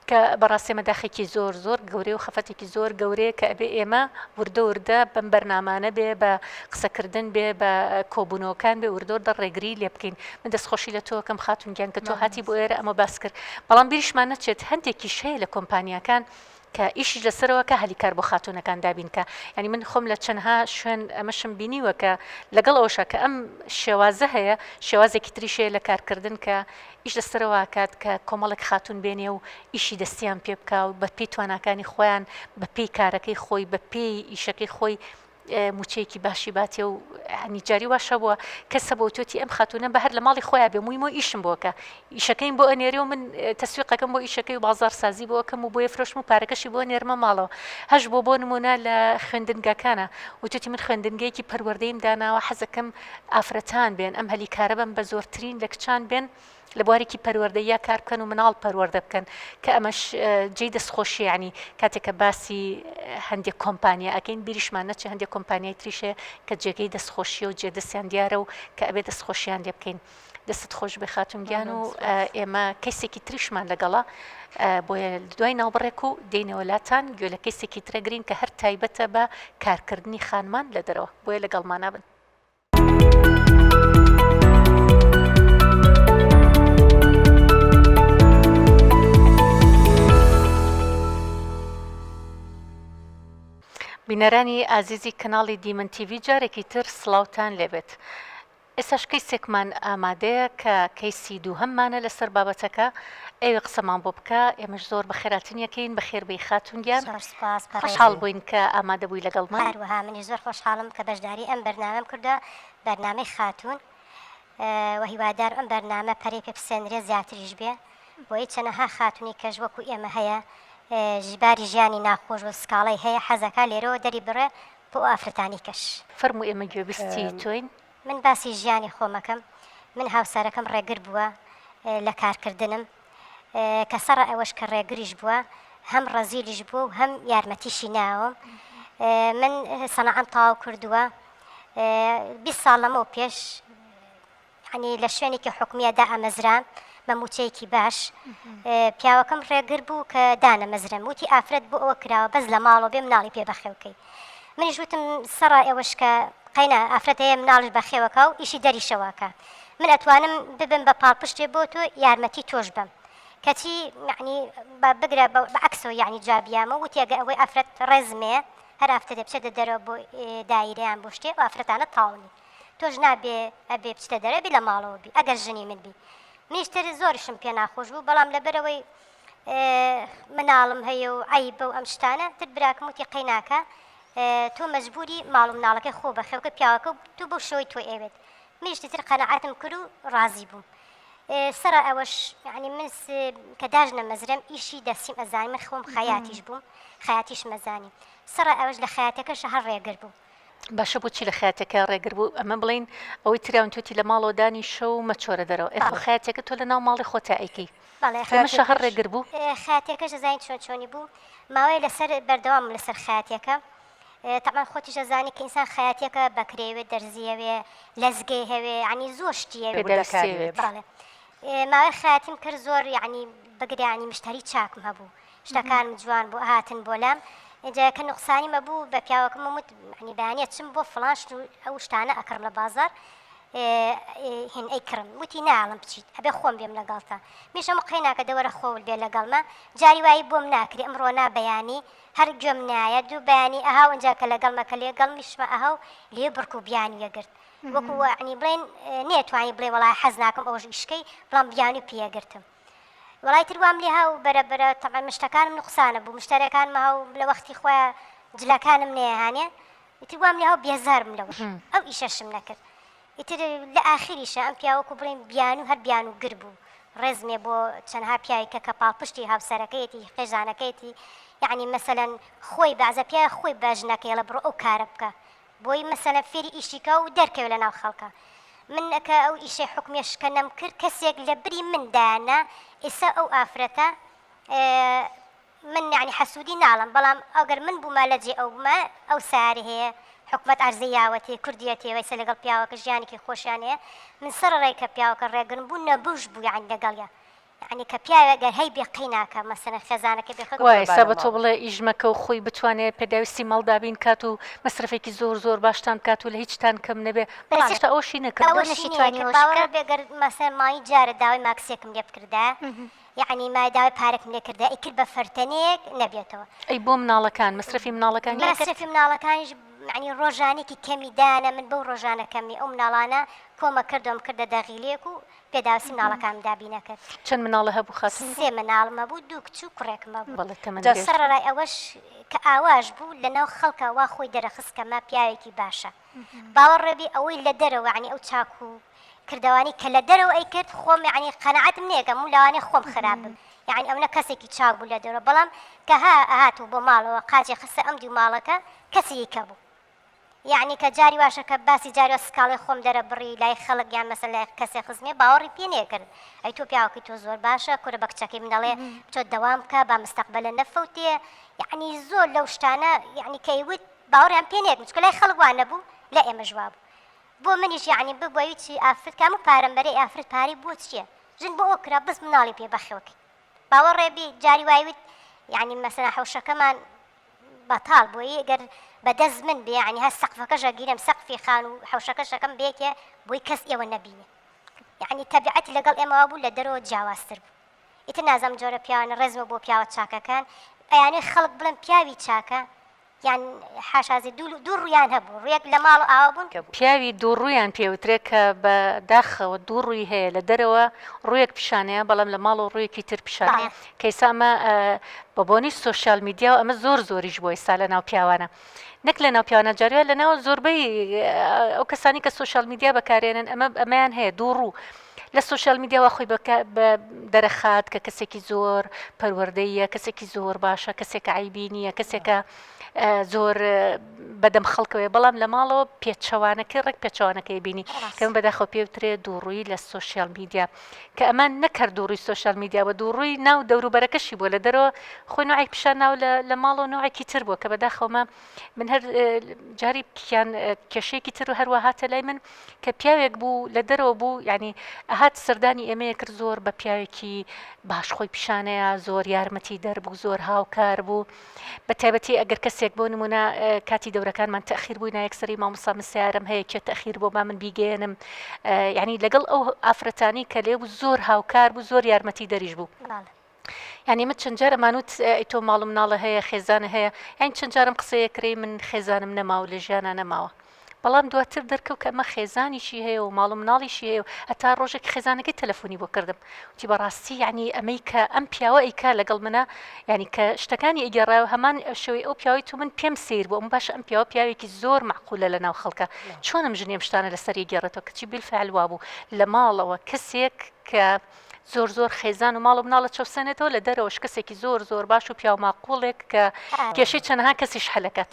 کە بەڕاستی ئەمە داخێکی زۆر زۆر گەورەیە و خەفەتێکی زۆر گەورەیە کە ئەبێ ئێمە وردە وردە بەم بەرنامانە بێ بە قسەکردن بێ بە کۆبوونەوەکان بێ وردە وردە ڕێگری لێ بکەین من دەستخۆشی لە تۆ ئەکەم خاتوون گیان کە تۆ هاتی بۆ ئێرە ئەمە باس کرد بەڵام بیریشمان نەچێت هەندێکیش هەیە لە کۆمپانیاکان کە ئیشیش لەسەرەوە کە هەلی کار بۆ خاتوونەکان دابین کە یانی من خۆم لە چەندها شوێن ئەمەشم بینیوە کە لەگەڵ ئەوشا کە ئەم شێوازە هەیە شێوازێکی تریش هەیە لە کارکردن کە ئیش لەسەرەوە ئەکات کە کۆمەڵێک خاتوون بێنێ و ئیشی دەستیان پێ بکا و بە پێی تواناکانی خۆیان بە پێی کارەکەی خۆی بە پێی ئیشەکەی خۆی موچەیەکی باشی باتێ و هەنی جاری واش هەبووە کەس هەبووە وتوێتی ئەم خاتوونە بە هەر لە ماڵی خۆیان بێ مووی مۆ ئیشم بۆ کە ئیشەکەیم بۆ ئەنێرێ و من تەسویقەکەم بۆ ئیشەکەی و بازاڕسازی بۆ ئەکەم و بۆیە فرۆشم و پارەکەشی بۆ نێرمە ماڵەوە هەش بۆ بۆ نموونە لە خوێندنگەکانە وتوێتی من خوێندنگەیەکی پەروەردەیم داناوە حەزەکەم ئافرەتان بێن ئەم هەلی کارە بەم بە زۆرترین لە کچان بێن لە بوارێکی پەروەردەییا کار بکەن و مناڵ پەروەردە بکەن کە ئەمەش جێی دەستخۆشیە یانی کاتێک کە باسی هەندێک کۆمپانیا ئەکەین بیریشمان نەچێ هەندێک کۆمپانیای تریش هەیە کە جێگەی دەستخۆشیە و جێ دەستیان دیارە و کە ئەبێ دەستخۆشیان لێ بکەین دەستت خۆش بێ خاتون گیان و ئێمە کەیسێکی تریشمان لەگەڵە بۆیە دوای ناوبڕێک و دێینەوە لاتان گوێ لە کەیسێکی ترەگرین کە هەر تایبەتە بە کارکردنی خانمان لە دەرەوە بۆیە لەگەڵمانە بن. بینەرانی ئازیزی کەناڵی دیمەن تیڤی جارێکی تر سڵاوتان لێبێت. ئێستاش کەیسێکمان ئامادەیە کە کەیسی دووهەممانە لەسەر بابەتەکە ئەوێ قسەمان بۆ بکە ئێمەش زۆر بەخێراتنی ئەکەین بەخێربێی خاتوون گیان زۆر سوپاس بەڕێزی. خۆشحاڵ بووین کە ئامادە بووی لەگەڵمان. هەروەها منیش زۆر خۆشحاڵم کە بەشداری ئەم بەرنامەم کردوە بەرنامەی خاتوون وە هیوادارم ئەم بەرنامە پەرەی پێ بسێنرێ زیاتریش بێ بۆی چەنەها خاتونی کەش وەکو ئێمە هەیە باری ژیانی ناخۆش و سکاڵای هەیە حەزەکا لێرەوە دەری بڕێ بۆ ئەو ئافرەتانی کەش. فەرموو ئێمە گوێبیستی تۆین. من باسی ژیانی خۆم ئەکەم من هاوسەرەکەم ڕێگر بووە لە کارکردنم کە سەڕە ئەوەش کە ڕێگریش بووە هەم ڕەزیلیش بووە و هەم یارمەتیشی ناوم من سەنعەم تەواو کردووە 20 ساڵ لەمەو پێش یانی لە شوێنێکی حکومیە دائەمەزرام بە موچەیەکی باش پیاوەکەم ڕێگر بوو کە دانەمەزرم وتی ئافرەت بۆ ئەوە کراوە بەس لە ماڵەوە بێ مناڵی پێ بەخێوکەی منیش وتم سەڕا ئێوەش کە قەینا ئافرەت هەیە مناڵش بەخێوەکە و ئیشی دەریشەوەکە من ئەتوانم ببم بە پاڵپشتێ بۆ تۆ یارمەتی تۆش بەم کەچی یعنی بگرە بە عەکسەوە یعنی جوابیامە وتی ئەگە ئەوەی ئافرەت ڕێزمێ هەر ئافتەێ بچێتە دەرەوە بۆ دایرەیان بۆ شتێ ئەو ئافرەتانە تاو نین تۆش نابێ ئەبێ بچیتە دەرێ ئەبێ لە ماڵەوە بی ئەگەر ژنی من بی منیش تر زۆریشم پێ ناخۆش بوو بەڵام لەبەرەوەی مناڵم هەیە و عەیبە و ئەم شتانە تر براکەم وتی قەیناکە تۆ مەجبوری ماڵ و مناڵەکەی خۆ بەخێوکە پیاوەکە و تۆ بەو شێوەی تۆ ئەوێت منیش تر قەناعەتم کرد و ڕازی بووم سەرا ئەوەش یعنی من کە داش نەمەزرم ئیشی دەستیم ئەزانی من خۆم خەیاتیش بووم خەیاتیشم ئەزانی سەرا ئەوەش لە خەیاتەکەش هەر ڕێگر بوو باشە بۆچی لە خەیاتەکە ڕێگر بوو ئەمە بڵین ئەوەی تریان توتی لە ماڵەوە دانیشە و مەچۆرە دەرەوە ئێ خۆ خەیاتەکە تۆ لە ناو ماڵی خۆتا ئەیکەی بەڵێ لەمەشا هەر ڕێگر بوو؟ خەیاتەکەش ئەزانی چۆن چۆنی بوو ماوەیە لەسەر بەردەوامم لەسەر خەیاتەکە تەبعەن خۆتیش ئەزانی کە ئینسان خەیاتەکە بەکرێ وێ دەرزیە وێ لەزگەی هەوێ یعنی زۆر شتی هەوێ پێداویستی هەوێت. بەڵێ ماوەی خەیاتیم کرد زۆر یعنی بگرە یعنی مشتەری چاکم هەبوو شتەکانم جوان بوو ئەهاتن بۆ لام ئینجا کە نوقسانیم ئەبوو بە پیاوەکەمم وت یعنی بەیانیە چم بۆ فڵان شت و ئەو شتانە ئەکڕم لە بازاڕ هین ئەیکڕم وتی نایەڵم بچیت ئەبێ خۆم بێم لەگەڵتا منیش ئەم قەیناکە دەوەرە خۆول بێ لەگەڵمە جاری وایی بۆم ناکرێ ئەمڕۆ نا بەیانی هەر گوێم نایە دوو بەیانی ئەها و ئینجا کە لەگەڵمە کە لێگەڵمیشمە ئەها و لێ بڕک و بیانویە گرت وەکو یعنی بڵێن نەیەتوانی بڵێ وەڵای حەز ناکەم ئەوەش ئیشکەی بەڵام بیانوی پێگرتم وەڵای تر وام لێها و بەرە بەرە تەبعەن مشتەکانم نوقسانە بوو مشتەرەکانم ها و لە وەختی خۆیا جلەکانم نەیەهانێ ئیتر وام لێها و بێزار بووم لەوەش ئەو ئیشەشم نەکرد ئیتر لە ئاخیریشا ئەم پیاوە وەکو بڵێین بیانوو هەر بیانوو گر بوو ڕێزمێ بۆ چەنها پیاوی کە کە پاڵپشتی هاوسەرەکەیەتی خێزانەکەیەتی یەعنی مەسەلەن خۆی بەعزە پیاوێ خۆی بە ژنەکەی ئەڵێ بڕۆ ئەو کارە بکە بۆی مەسەلەن فێری ئیشی کا و دەرکەوێ لە ناو خەڵکا من کە ئەو ئیشەی حوکمیەش کە نەم کرد کەسێک لە بری من دایان نا ئیسە ئەو ئافرەتە من یانی حەسودی ناڵم بەڵام ئەگەر من بووما لە جێ ئەو بووما ئەو سەیارەی هەیە حکومەت عەرزەی یاوەتێ کوردیەتێ وەیسە لەگەڵ پیاوەکە ژیانێکی خۆشیان هەیە من سەرەڕای کە پیاوەکە ڕێگرم بوو نەبووش بوو یانی لەگەڵیا. یەعنی کە پیاوێک گەر هەیبێ قەی ناکا مەسەلەن خێزانەکەی بێ خۆی وا ئێستا بە بە تۆ بڵێ ئیش مەکە و خۆی بتوانێ پێداویستی ماڵ دابین کات و مەسرەفێکی زۆر زۆر باشتان بکات و لە هیچتان کەم نەبێ بەڵام بەس هێشتا ئەوەشی نەکردووە. ئەوەشی نەشی نییە توانی کە ئەوەش باوەڕ بکات. بێ گەر مەسەلەن مانگی جارێ داوای ماکسێکم لێ بکردایە یەعنی ما داوای پارەکم لێ کردایە ئیتر بە فەرتەنەیەک نەبێتەوە. ئەی بۆ مناڵەکان مەسرەفی مناڵەکانی ئەکرد؟ مەسرەفی مناڵەکانیش یەعنی ڕۆژانێکی کەمی دانە من بەو ڕۆژانە کەمی ئەو مناڵانە کۆمە کردەوەم کردە دەغیلەیەک و پێداویستی مناڵەکانم دابین ئەکرد. چەند مناڵە هەبوو خاتوون؟ سێ مناڵم هەبوو، دوو کچ و کوڕێکم هەبوو. بەڵێ تەمەن جا درێژ. سەڕەرای ئەوەش کە ئاواش بوو لە ناو خەڵکا وا خۆی دەرەخست کە مە پیاوێکی باشە. باوەڕێ بی ئەوەی لە دەرەوە یەعنی ئەو چاک و کردەوانەی کە لە دەرەوە ئەیکرد خۆم یەعنی قەناعەتم نەیەکەم و لەوانەیە خۆم خراپ بم یەعنی ئەونە کەسێکی چاک بوو لە دەرەوە بەڵام کە ها ئەهات و بۆ ماڵەوە قاچی خستە ئەم دیو ماڵەکە کەسی کە بوو. یەعنی کە جاری واشە کە باسی جاری وا سکاڵای خۆم دەرەبڕی لای خەڵک یان مەسەلەن لای کەسێ خزمێ باوەڕی پێ نەیەکرد ئەی تۆ پیاوەکەی تۆ زۆر باشە کورە بە کچەکەی من ئەڵێ بچۆ دەوام بکە با مستەقبەلە نەفەوتێ یەعنی زۆر لەو شتانە یەعنی کە ئەیوت باوەڕیان پێ نەیەکرد چونکە لای خەڵک وا نەبوو لای ئێمەش وابوو بۆ منیش یەعنی ببوە هیچ ئافرەت کە هەموو پارەم بەرێ ئافرەت پارەی بۆ چیە ژن بۆ ئەوە کرا بەس مناڵی پێ بەخێوکەی باوەڕێ بی جاری وای وت یەعنی مەسەلەن حەوشەکەمان بەتاڵ بۆیی گەر بە دەست من بێ یانی هەر سەقفەکەش ئەگیرم سەقفی خانوو حەوشەکەش ئەکەم بەیەکێ بۆی کەس ئێوە نەبینێ یانی تەبیعەتی لەگەڵ ئێمە وابوو لە دەرەوە جیاوازتر بوو ئیتر نازانم جۆرە پیاوانە ڕێزمە بۆ پیاوە چاکەکان ئەیانەوێ خەڵک بڵێن پیاوی چاکە یان حاشازی دوو ڕوویان هەبوو ڕوویەک لە ماڵ ئاوا بوون. پیاوی دووڕوویان پێ وترێ کە بە داخەوە دوو ڕووی هەیە لە دەرەوە ڕوویەک پیشانەیە بەڵام لە ماڵەوە ڕوویەکی تر پیشانەیە کە ئیستا ئەمە بە بۆنەی سۆشیال میدیاوە ئەمە زۆر زۆریش بووە ئیستا لە ناو پیاوانە نەک لە ناو پیاوانە جاروە لە ناو زۆربەی ئەو کەسانی کە سۆشیال میدیا بەکارێنن ئەمە ئەمەیان هەیە دوو ڕوو لە سۆشیال میدیاوە خۆی بە دەرەخات کە کەسێکی زۆر پەروەردەیە کەسێکی زۆر باشە کەسێکە عیبی نییە کەسێکە زۆر بەدەم خەڵکەوەیە بەڵام لە ماڵەوە پێچەوانەکەی ڕێک پێچەوانەکەی بینی کە من بەداخەوە پێ وترێ دووڕووی لە سۆشیال میدیا کە ئەمە نەک هەر دووڕووی سۆشیال میدیا بە دووڕووی ناو دەوروبەرەکەشی بووە لە دەرەوە خۆی نوعێک پیشان ناو لە ماڵەوە نوعێکی تر بووە کە بەداخەوەمە من هەر جاری کیان کێشەیەکی تر و هەروە هاتە لای من کە پیاوێک بوو لە دەرەوە بوو یعنی ئەهات سەردانی ئێمەیە کرد زۆر بە پیاوێکی باش خۆی پیشانەیە زۆر یارمەتی دەربوو زۆر هاوکار بوو بە تایبەتی ئەگەر کەسێک بۆ نمونە کاتی دەورەکانمان تەخیر بووی نایەکسەری مامۆستا من سیارم هەیە کێ تەخیر بۆ با من بیگەیەنم یعنی لەگەڵ ئەو ئافرەتانی کە لێ بوو زۆر هاوکار بوو زۆر یارمەتی دەریش بوو یعنی من چەند جار ئەمانوت ئەی تۆ ماڵ و مناڵە هەیە خێزانە هەیە یعنی چەند جارم قسەیە کرێ من خێزانم نەماوە لە ژیانە نەماوە بەڵام دواتر دەرکەوت کە ئەمە خێزانیشی هەیە و ماڵ و مناڵیشی هەیە و هەتا ڕۆژێک خێزانەکەی تەلەفۆنی بۆ کردم وتی بەڕاستی یعنی ئەمەی کە ئەم پیاوە ئەیکا لەگەڵ منە یعنی کە شتەکانی ئەگێڕایەوە هەمان شێوەی ئەو پیاوەی تو من پێم سەیر بوو ئەم باشە ئەم پیاوە پیاوێکی زۆر مەعقولە لە ناو خەڵکە چۆن ئەم ژنی ئەم شتانە لەسەر ئەگێڕێتەوە کەچی بیلفعل وابوو لە ماڵەوە کەسێک کە زۆر زۆر خێزان و ماڵ و مناڵە چەوسێنێتەوە لە دەرەوەش کەسێکی زۆر زۆر باش و پیاو ماقوڵێک کە کێشەی چەنەها کەسیش حەلەکات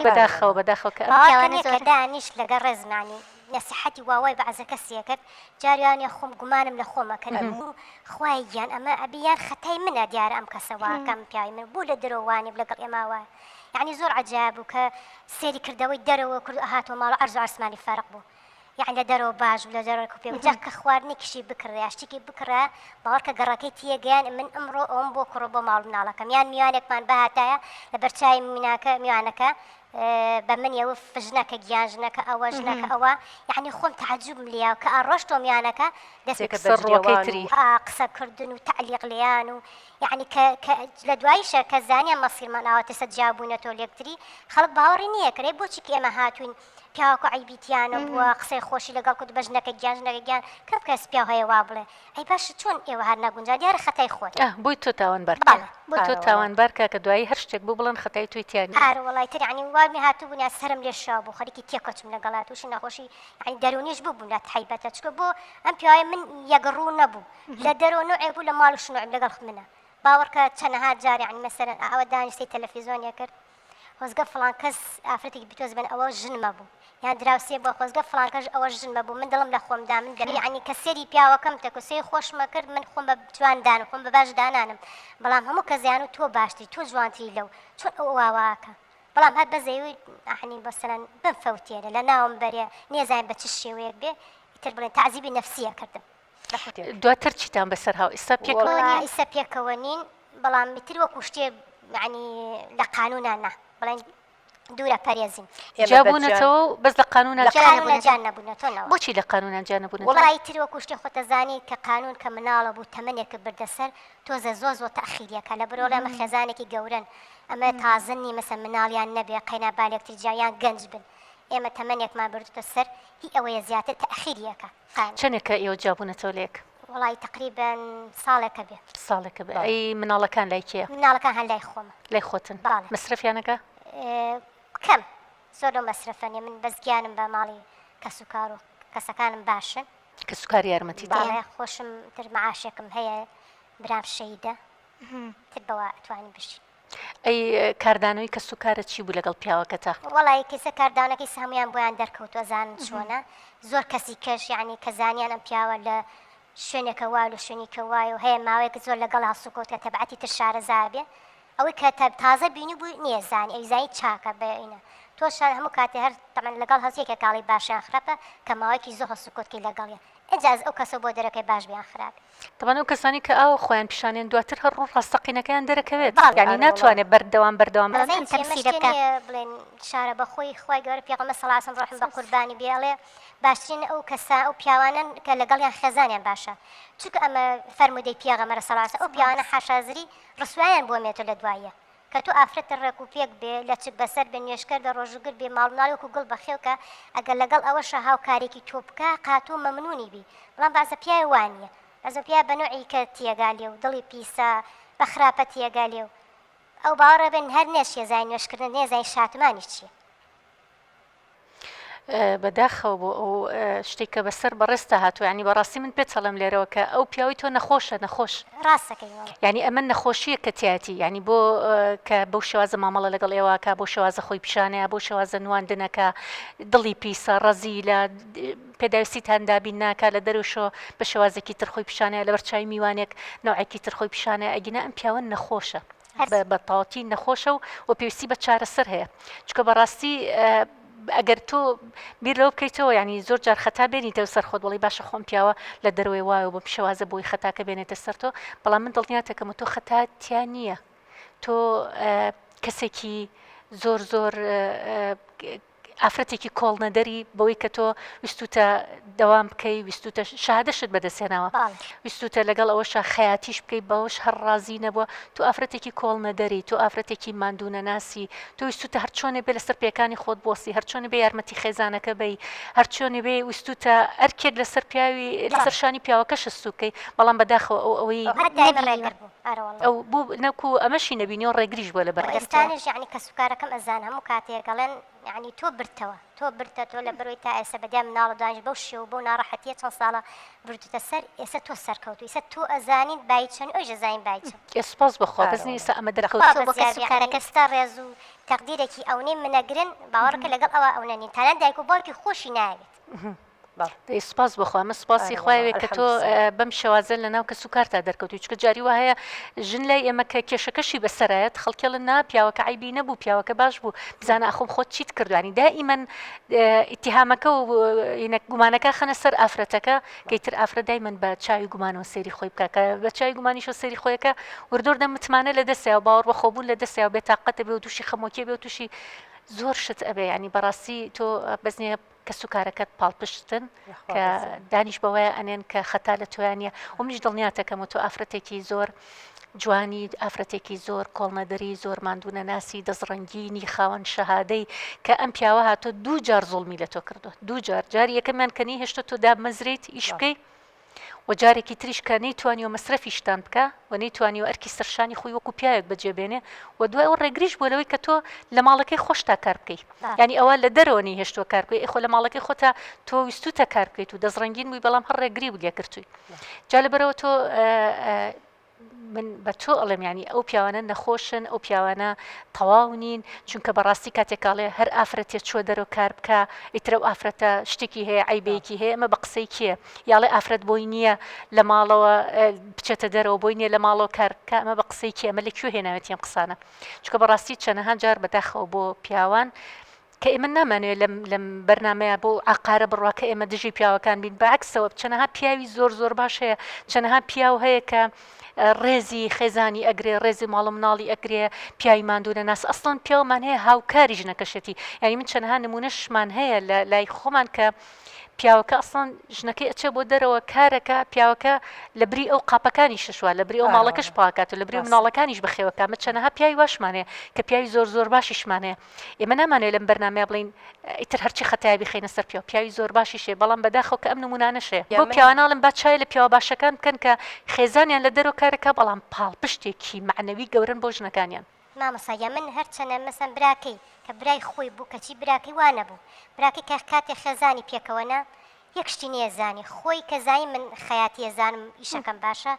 بەداخەوە بەداخەوە کە ئەم پیاوانە زۆر دانیشت لەگەڵ ڕێزمانی نەسیحەتی واوای بەعزە کەسیە کرد جاری وانیە خۆم گومانم لە خۆمە کرد ئەموو خوایە گیان ئەمە ئەبی یان خەتای منە دیارە ئەم کەسە واکە ئەم پیاوی من بۆ لە دەرەوە وانیە لەگەڵ ئێمە وایە یەعنی زۆر عەجایب بوو کە سەیری کردەوەی دەرەوە کرد و ئەهاتەوە ماڵ و عەرز و عەسمانی فەرق بوو یەعنی لە دەرەوە باش بوو لە دەرەوە کوپێ بوو جا کە خواردنێکیشی بکڕێ یا شتێکی بکڕێ باوەڕکە گەڕەکەی تێگەیان من ئەمڕۆ ئەوم بۆ کوڕە بۆ ماڵ مناڵەکەم یان میوانێکمان بهاتایە لە بەرچاوی میناکە میوانەکە بە من یەوف ژنەکە گیان ژنەکە ئەوە ژنەکە ئەوە یەعنی خۆم تەعەجوبم لێیا کە ئەڕۆشتەوە میوانەکە دەست دێکە سەر ڕووەکەی بە تری. جرێوان و. قسە کردن و تەعلیق لێیان و یەعنی کە کە لە دواییشە کە زانیان مەسیرمان ئاوا ترسە جیا بووینەتەوە لێکتری خەڵک باوەڕی نییە کرد ئەی بۆچی کە ئێمە هاتووین پیاوەکە عەیبی تیا نەبووە قسەی خۆشی لەگەڵ کرد بە ژنەکە گیان ژنەکە گیان کەم کەس پیاو هەیە وا بڵێ ئەی باشە چۆن ئێوە هەر نەگونجا دیارە خەتای خۆتە. ئاه بۆی تۆ تاوانبار کە بەڵێ. بۆ تۆ تاوانبار کە کە دوایی هەر شتێک بوو بڵێن خەتای تۆی تیا نییە. ئارە وەڵای تر یەعنی وا می هاتوو بوون سەرم لێ شاو بوو خەریکی تێکەچووم لەگەڵا تووشی نەخۆشی یەعنی دەروونیش بووبووم لە تایبەتە چونکە بۆ ئەم پیاوەی من یەک ڕوو نەبوو لە دەرەوە نوعێک بوو لە ماڵیش نوعێک لەگەڵ منە باوەڕکە چەنەها جار یەعنی مەسەلەن ئاوا دانیشتەی تەلەفیزۆنێ کرد خۆزگە فڵان کەس ئافرەتێکی بتۆز بن ئەوە ژنمە بوو یان دراوسێ بوە خۆزگە فڵان کەش ئەوە ژنمە بوو من دڵم لە خۆم دا من دەبی یەعنی کە سێری پیاوەکەم تەک و سێی خۆشمە کرد من خۆم بە جوان دانم خۆم بە باش دانانم بەڵام هەموو کەس دەیانوت تۆ باشتری تۆ جوانتری لەو چۆن ئەو وا واکە بەڵام هەر بەزەیوی یەعنی مەسەلەن بمفەوتێنێ لە ناوم بەرێ نێزانم بە چ شێوەیەک بێ ئیتر بڵێن تەعزیبی نەفسیە کردم. دواتر چیتان بەسەر هاو ئیستا پێکەوە نین؟ ئیستا پێکەوە نین بەڵام ئیتر وەکو شتێ یەعنی لە قانونا نا بڵێن دوورە پەرێزین. جیا بوونەتەوە و بەس لە قانونا جیا نەبوونەتەوە؟ جیا نەبوونەتەوە نەوەڵا. بۆچی لە قانونا جیا نەبوونەتەوە؟ وەڵا ئیتر وەکو شتێ خۆت ئەزانی کە قانون کە مناڵە بوو تەمەنێکت بردە سەر تۆزە زۆر زۆر تەئخیریەکا لەبەرئەوەی ئەمە خێزانێکی گەورەن ئەمە تازە نی مەسەن مناڵیان نەبێ قەینا با لێکتر جیا یان گەنج بن ئێمە تەمەنێکمان بردوتە سەر هی ئەوەیە زیاتر تەئخیریەکا. چەنێکە ئێوە جیابوونەتەوە لە یەک؟ وەڵایی تەقریبەن ساڵێکە بێ. ساڵێکە بێ. ئەی مناڵەکان لای کێیە؟ مناڵەکان هەر لای خۆمە. لای خۆتن؟ بەڵێ. مەسرەفیان ئەکا؟ کەم، زۆر لەو مەسرەفە نیە، من بەس گیانم بە ماڵی کەسوکار و کەسەکانم باشن. کەسوکار یارمەتیت دەدەن؟ بەڵێ، خۆشم تر مەعاشێکم هەیە، برام شەهیدە، تر بەوە ئەتوانین بژین. ئەی کاردانەوەی کەسوکارت چی بوو لەگەڵ پیاوەکەتا؟ وەڵایی کەسە کاردانەکەی سە هەموویان بۆیان دەرکەوتوە ئەزانن چۆنە زۆر کەسی کەش یانی کە زانیان ئەم پیاوە لە شوێنێکە وایە لە شوێنیکە وایە و هەیە ماوەیەک زۆر لەگەڵ هەڵسوکەوت کە تەبعەتی تر شارەزا بێ ئەوەی کە تازە بینیبووی نیەزانی ئەوی زانی چاکە بە ئینە تۆش هەموو کاتێ هەر تەبعەن لەگەڵ هەڵس یەکێک ئەڵێی باشە یان خراپە کە ماوەیەکی زۆر هەڵسوکەوت کەی لەگەڵیا ئینجا ئەو کەسە بۆ دەرەکەی باش بێ یان خراپ. تەبعەن ئەو کەسانەی کە ئاوا خۆیان پیشانێن دواتر هەر ڕوو ڕاستەقینەکەیان دەرەکەوێت یانی ناتوانێت بەردەوام بەردەوام ئەم تەمسیلە بکا. بڵێن شارە بەخۆی خوای گەورە پێغەمبەر صلی اللە علیە وسلم ڕەحم بە قوربانی بێ ئەڵێ باشترین ئەو کەسە ئەو پیاوانەن کە لەگەڵیان خێزانیان باشە چونکە ئەمە فەرموودەی پێغەمبەرە صلی اللە علیە وسلم ئەو پیاوانە حاشا زری ڕسوایان بۆ مێتۆ لە دواییە کە تۆ ئافرەتت ڕێک و پێک بێ لەچک بەسەر بێ نوێژکەر بێ ڕۆژووگر بێ ماڵ مناڵی وەکو گوڵ بەخێو کە ئەگەر لەگەڵ ئەوەشا هاوکارێکی تۆ بکا قاتۆ مەمنونی بی بەڵام بەعزە پیاوێ وا نیە بەعزە پیاوێ بە نوعی کە تیەگا لێ و دڵی پیسە بە خراپە تیەگا لێ و ئەو باوەڕە بێن هەر نەشیە زانی نوێژکردن نەیزانی شاتمانیش چیە. بەداخەوە بۆ ئەو شتێک کە بەسەر بەڕێزتا هاتووە یانی بەڕاستی من پێت ئەڵێم لێرەوە کە ئەو پیاوەی تۆ نەخۆشە نەخۆش ڕاستەکەی وەڵا. یانی ئەمە نەخۆشییە کە تیایەتی یانی بۆ کە بەو شێوازە مامەڵە لەگەڵ ئێوە ئەکا بەو شێوازە خۆی پیشانەیە بەو شێوازە نواندنەکە دڵی پیسە ڕەزیلە پێداویستیتان دابین ناکا لە دەرەوەشەوە بە شێوازێکی تر خۆی پیشانەیە لەبەر چاوی میوانێک نەوعێکی تر خۆی پیشانەیە ئەگینا ئەم پیاوە نەخۆشە بە تەواوەتی نەخۆشە و و پێویستی بە چارەسەر هەیە چونکە بەڕاستی ئەگەر تۆ بیر لەوە بکەیتەوە ینی زۆر جار خەتا بێنیتەوە سەر خۆت بڵی باشە خۆم پیاوە لە دەرەوەی وایە بۆم شێوازە بۆی خەتاکە بێنێتە سەر تۆ بەڵام من دڵنیاتەکەم و تۆ خەتا تیا نییە تۆ کەسێکی زۆر زۆر ئافرەتێکی کۆڵنەدەری بەوەی کە تۆ ویستوتە دەوام بکەی ویستوتە شەهادەشت بەدەست هێناوە ویستوتە لەگەڵ ئەوەشا خەیاتیش بکەی بەوەش هەر ڕازی نەبووە تۆ ئافرەتێکی کۆڵنەدەری تۆ ئافرەتێکی ماندوونەناسی تۆ ویستوتە هەرچۆنێ بێ لەسەر پێکانی خۆت بوەستی هەرچۆنێ بێ یارمەتی خێزانەکە بەی هەرچۆنێ بێ ویستوتە ئەرکێک لەسەر پیاوی لەسەر شانی پیاوەکەشت سووک کەی بەڵام بەداخەوە ئەو ئەوەی نەبینیوە ئەرەوەڵا. ئەو بوو نەکو ئەمەشی نەبینیوە ڕێگریش بووە لە بەردەمتەوە. ئێستانیش یەعنی کەسوکارەکەم ئەزانن هەموو کاتێک ئەڵێن یەعنی تۆ بردتەوە تۆ بردتە تۆ لەبەرئەوەی تا ئێستا بەدیار مناڵە دوانیش بەو شێوە بەو ناڕەحەتیە چەند ساڵە بردوتە سەر ئێستا تۆ سەرکەوتوی ئێستا تۆ ئەزانین بایی چەنی ئەویش ئەزانین بایی چەن. ئێ سوپاس بۆ خوا بەس نیە ئێستا ئەمە دەرکەوت. خوا بۆ کەسوکارەکە ستا ڕێز و تەقدیرێکی ئەونەی منەگرن باوەڕکە لەگەڵ ئەوا ئەونە نین تەنانەت دایک و باوکی خۆشی نایەوێت. دەی سوپاس بۆ خوا من سوپاسی خوایەوێ کە تۆ بەم شێوازە لە ناو کەس و کارتا دەرکەوتوی چونکە جاری وا هەیە ژن لای ئێمە کە کێشەکەشی بەسەرایەت خەڵکی ئەڵێن نا پیاوەکە عەیبی نەبوو پیاوەکە باش بوو بزانە ئاخۆم خۆت چیت کردوە یانی دائیمەن ئیتیهامەکە و گومانەکە خەنە سەر ئافرەتەکە کە ئیتر ئافرەت دایمەن بە چاوی گومانەوە سەیری خۆی بکە کە بە چاوی گومانیشەوە سەیری خۆیەکە وردوردە متمانە لە دەستیا و باوەڕ بەخۆبوون لە دەستیا و بێتاقەتە بێ و تووشی خەمۆکیە بێ و تووشی زۆر شت ئەبێ یانی بەڕاستی تۆ بەس نییە کەسوکارەکەت پاڵپشتن کە دانیش بەوەیە ئەنێن کە خەتا لە تۆیان نیە و منیش دڵنیاتەکەم و تۆ ئافرەتێکی زۆر جوانی ئافرەتێکی زۆر کۆڵنەدەری زۆر ماندوونەناسی دەستڕەنگینی خاوەن شەهادەی کە ئەم پیاوە هاتۆ دوو جار زوڵمی لە تۆ کردووە دوو جار جاری یەکەمیان کە نەیهێشتە تۆ دابمەزرێیت ئیش بکەی و جارێکی تریش کە نەیتوانیوە مەسرەفیشتان بکا و نەیتوانیوە ئەرکی سەرشانی خۆی وەکو پیاوێک بەجێ بێنێ و دوای ئەوە ڕێگریش بووە لەوەی کە تۆ لە ماڵەکەی خۆشتا کار بکەی یانی ئەوە لە دەرەوە نەیهێشتووە کار بکەی ئەی خۆ لە ماڵەکەی خۆتا تۆ ویستوتە کار بکەیت و دەستڕەنگین بووی بەڵام هەر ڕێگری بوو لێکردووی جا لەبەرئەوە تۆ من بە تۆ ئەڵێم یانی ئەو پیاوانە نەخۆشن ئەو پیاوانە تەواو نین چونکە بەڕاستی کاتێک ئەڵێ هەر ئافرەتێ چوە دەرۆ کار بکا ئیتر ئەو ئافرەتە شتێکی هەیە عەیبەیەکی هەیە ئەمە بە قسەی کێ یاڵێ ئافرەت بۆی نییە لە ماڵەوە بچێتە دەرەوە بۆی نییە لە ماڵەوە کار بکا ئەمە بە قسەی کێ ئەمە لە کوێ هێناوێتی ئەم قسانە چونکە بەڕاستی چەنەها جار بەداخەوە بۆ پیاوان. کە ئێمە نامانەوێت لەم لەم بەرنامەیە بۆ عقارە بڕوا کە ئێمە دژی پیاوەکان بین بە عەکسەوە چەنەها پیاوی زۆر زۆر باش هەیە چەنەها پیاو هەیە کە ڕێزی خێزانی ئەگرێ ڕێزی ماڵ و مناڵی ئەگرێ پیاوی ماندوو نەناس ئەسڵەن پیاومان هەیە هاوکاری ژنەکەشێتی یعنی من چەنەها نمونەشمان هەیە لە لای خۆمان کە پیاوەکە ئەسڵەن ژنەکەی ئەچێ بۆ دەرەوە کارەکە پیاوەکە لە بری ئەو قاپەکانی شەشوە لە بری ئەو ماڵەکەش پاکات و لە بری مناڵەکانیش بەخێوەکە مە چەنەها پیاوی واشمان هەیە کە پیاوی زۆر زۆر باشیشمان هەیە ئێمە نامانەوێت لەم بەرنامەیە بڵێین ئیتر هەرچی خەتایە بیخەینە سەر پیاو، پیاوی زۆر باشیش هەیە، بەڵام بەداخەوە کە ئەم نموونانەش هەیە. بۆ پیاوان ئاڵێم با چاوێ لە پیاوە باشەکان بکەن کە خێزانیان لە دەرەوە کارەکا بەڵام پاڵپشتێکی مەعنەوی گەورەن بۆ ژنەکانیان. مامۆستا گیان من هەرچەنە مەسەن براکەی کە برای خۆی بوو کەچی براکەی وا نەبوو براکەی کە کاتێ خێزانی پێکەوە نا یەک شتی نەیەزانی خۆی کە زانی من خەیاتی ئەزانم ئیشەکەم باشە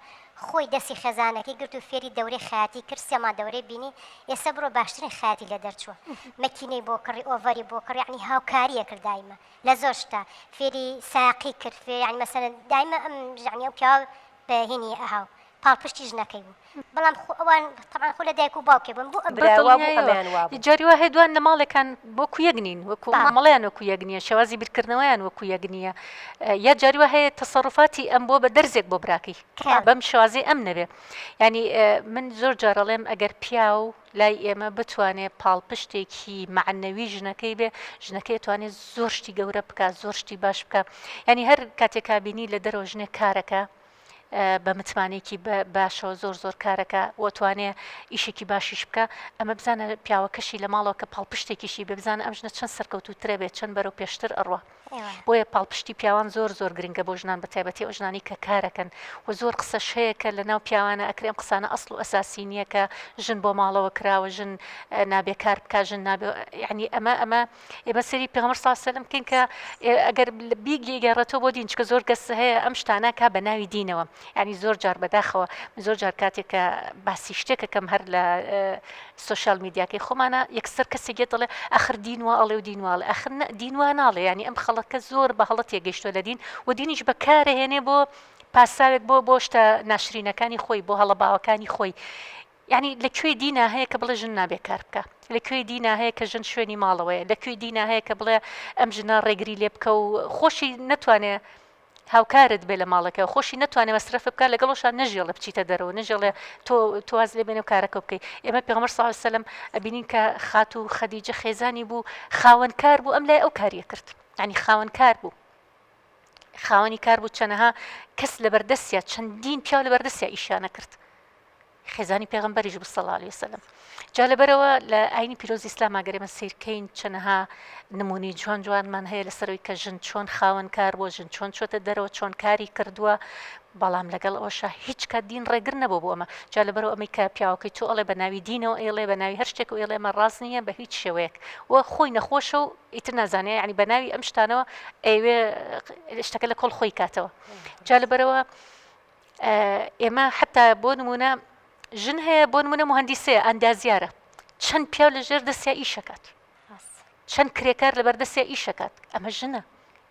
خۆی دەستی خێزانەکەی گرت و فێری دەورەی خەیاتی کرد سێ مانگ دەورەی بینی ئێستا بڕۆ باشترین خەیاتی لێ دەرچووە مەکینەی بۆ کڕی ئۆڤەری بۆ کڕی یەعنی هاوکاری ئەکرد دایمە لە زۆر شتا فێری ساقی کرد فێ یەعنی مەسەلەن دایمە ئەم یەعنی ئەو پیاوە بە هینی ئەهاو پاڵپشتی ژنەکەی بوو بەڵام خۆ ئەوان تەبعەن خۆ لە دایک و باوکێ بوون بۆ ئەم برای وا بوو ئەمەیان وا بوو. جاری وا هەیە دوان لە ماڵێکان وەکو یەک نین وەکو مامەڵەیان وەکو یەک نییە شێوازی بیرکردنەوەیان وەکو یەک نییە یا جاری وا هەیە تەسەروفاتی ئەم بووە بە دەرزێک بۆ براکەی بەم شێوازەی ئەم نەبێ یانی من زۆر جار ئەڵێم ئەگەر پیاو لای ئێمە بتوانێ پاڵپشتێکی مەعنەوی ژنەکەی بێ ژنەکەی ئەتوانێ زۆر شتی گەورە بکا زۆر شتی باش بکا یانی هەر کاتێکا بینی لە دەرەوە ژنێک کارەکە بە متمانەیەکی باشەوە زۆر زۆر کارەکە و توانێ ئیشێکی باشیش بکە ئەمە بزانە پیاوەکەشی لە ماڵەوە کە پاڵپشتێکیشی بێ بزانە ئەم ژنە چەند سەرکەوتووترە بێت چەند بەرەو پێشتر ئەڕوا بۆیە پاڵپشتی پیاوان زۆر زۆر گرنگە بۆ ژنان بە تایبەتی ئەو ژنانی کە کارەکەن و زۆر قسەش هەیە کە لە ناو پیاوانە ئەکرێ ئەم قسانە ئەسڵ و ئەساسی نییە کە ژن بۆ ماڵەوە کراوە ژن نابێ کار بکا ژن نابێ یعنی ئەمە ئەمە ئێمە سەیری پێغەمبەر صلی اللە علیه وسلم بکەین کە ئەگەر بیگێڕێتەوە بۆ دین چکە زۆر کەس هەیە ئەم شتانە کا بە ناوی دینەوە یعنی زۆر جار بەداخەوە من زۆر جار کاتێک کە باسی شتێکەکەم هەر لە سۆشیال میدیاکەی خۆمانە یەکسەر کەسێک یەت دەڵێ ئەخر دین وا ئەڵێ و دین وا ئەڵێ ئەخر نە دین وا ناڵێ یعنی ئەم خەڵکە زۆر بە هەڵە تێگەیشتووە لە دین و دینیش بەکارەهێنێ بۆ پاساوێک بۆ بۆ شتە ناشرینەکانی خۆی بۆ هەڵە باوەکانی خۆی یانی لە کوێی دینا هەیە کە بڵێ ژن نابێ کار بکا؟ لە کوێی دینا هەیە کە ژن شوێنی ماڵەوەیە؟ لە کوێی دینا هەیە کە بڵێ ئەم ژنە ڕێگری لێ بکە و خۆشی نەتوانێ هاوکارت بێ لە ماڵەکە خۆشی نەتوانێ مەسرەف بکا لەگەڵۆشا نەژێڵێ بچیتە دەرەوە نەژێڵێ تۆ تۆ واز لێ بێنێ و کارەکە بکەی ئێمە پێغەمبەر صلی الله علیه وسلم ئەبینین کە خاتوو خەدیجە خێزانی بوو خاوەن کار بوو ئەم لای ئەو کاری ئەکرد یانی خاوەن کار بوو خاوەنی کار بوو چەنەها کەس لەبەردەستیا چەندین پیاو لەبەردەستیا ئیشیان ئەکرد خێزانی پێغەمبەریش بوو صلی اللە علیە وسلم جا لەبەرەوە لە ئاینی پیرۆزی ئیسلام ئەگەر ئێمە سەیرکەین چەنەها نمونەی جوان جوانمان هەیە لەسەرەوەی کە ژن چۆن خاوەن کار بووە ژن چۆن چۆتە دەرەوە چۆن کاری کردووە بەڵام لەگەڵ ئەوەشا هیچ کات دین ڕێگر نەبوو بۆ ئەمە جا لەبەرەوە ئەمەی کە پیاوەکەی تۆ ئەڵێ بە ناوی دینەوە ئەیڵێ بە ناوی هەر شتێک ئەیڵێ ئەمە ڕاست نییە بە هیچ شێوەیەک و خۆی نەخۆشە و ئیتر نازانێ یعنی بە ناوی ئەم شتانەوە ئەیەوێ شتەکە لە کۆڵ خۆی کاتەوە جا لەبەرەوە ئێمە حتا بۆ نمونە ژن هەیە بۆ نمونە مهندیسەیە ئەندازیارە چەند پیاو لە ژێر دەستیا ئیشەکات چەند کرێکار لە بەردەستیا ئیشەکات ئەمە ژنە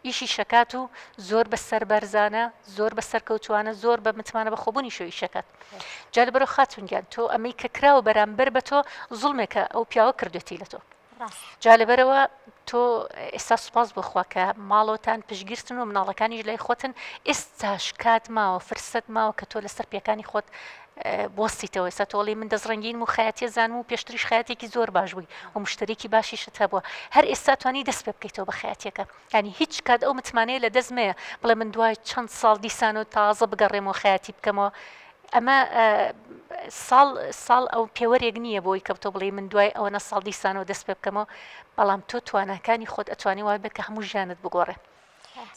ئیشی شەکات و زۆر بە سەربەرزانە زۆر بە سەرکەوتوانە زۆر بە متمانە بە خۆبوونی شو ئیشەکات جا لەبەرەوە خاتون گیان تۆ ئەمەی کە کراوە بەرامبەر بە تۆ زوڵمێکە ئەو پیاوە کردوێتی لە تۆ جا لەبەرئەوە تۆ ئێستا سوپاس بۆ خوا کە ماڵەوەتان پشتگیرتن و مناڵەکانیش لای خۆتن ئێستاش کات ماوە فرسەت ماوە کە تۆ لەسەر پێکانی خۆت بوەستیتەوە ئێستا تۆ ئەڵێی من دەست ڕەنگینم و خەیاتیە زانم و پێشتریش خەیاتێکی زۆر باش بووی و مشتەریکی باشیشت هەبووە هەر ئێستا توانی دەست پێ بکەیتەوە بە خەیاتیەکە یانی هیچ کات ئەو متمانەیە لە دەست مەیە بڵێ من دوای چەند ساڵ دیسان و تازە بگەڕێمەوە خەیاتی بکەمەوە ئەمە ساڵ ساڵ ئەو پێوەرێک نییە بۆی کە تۆ بڵێی من دوای ئەوەنە ساڵ دیسانەوە دەست پێ بکەمەوە بەڵام تۆ تواناکانی خۆت ئەتوانی وا بێت کە هەموو ژیانت بگۆڕێ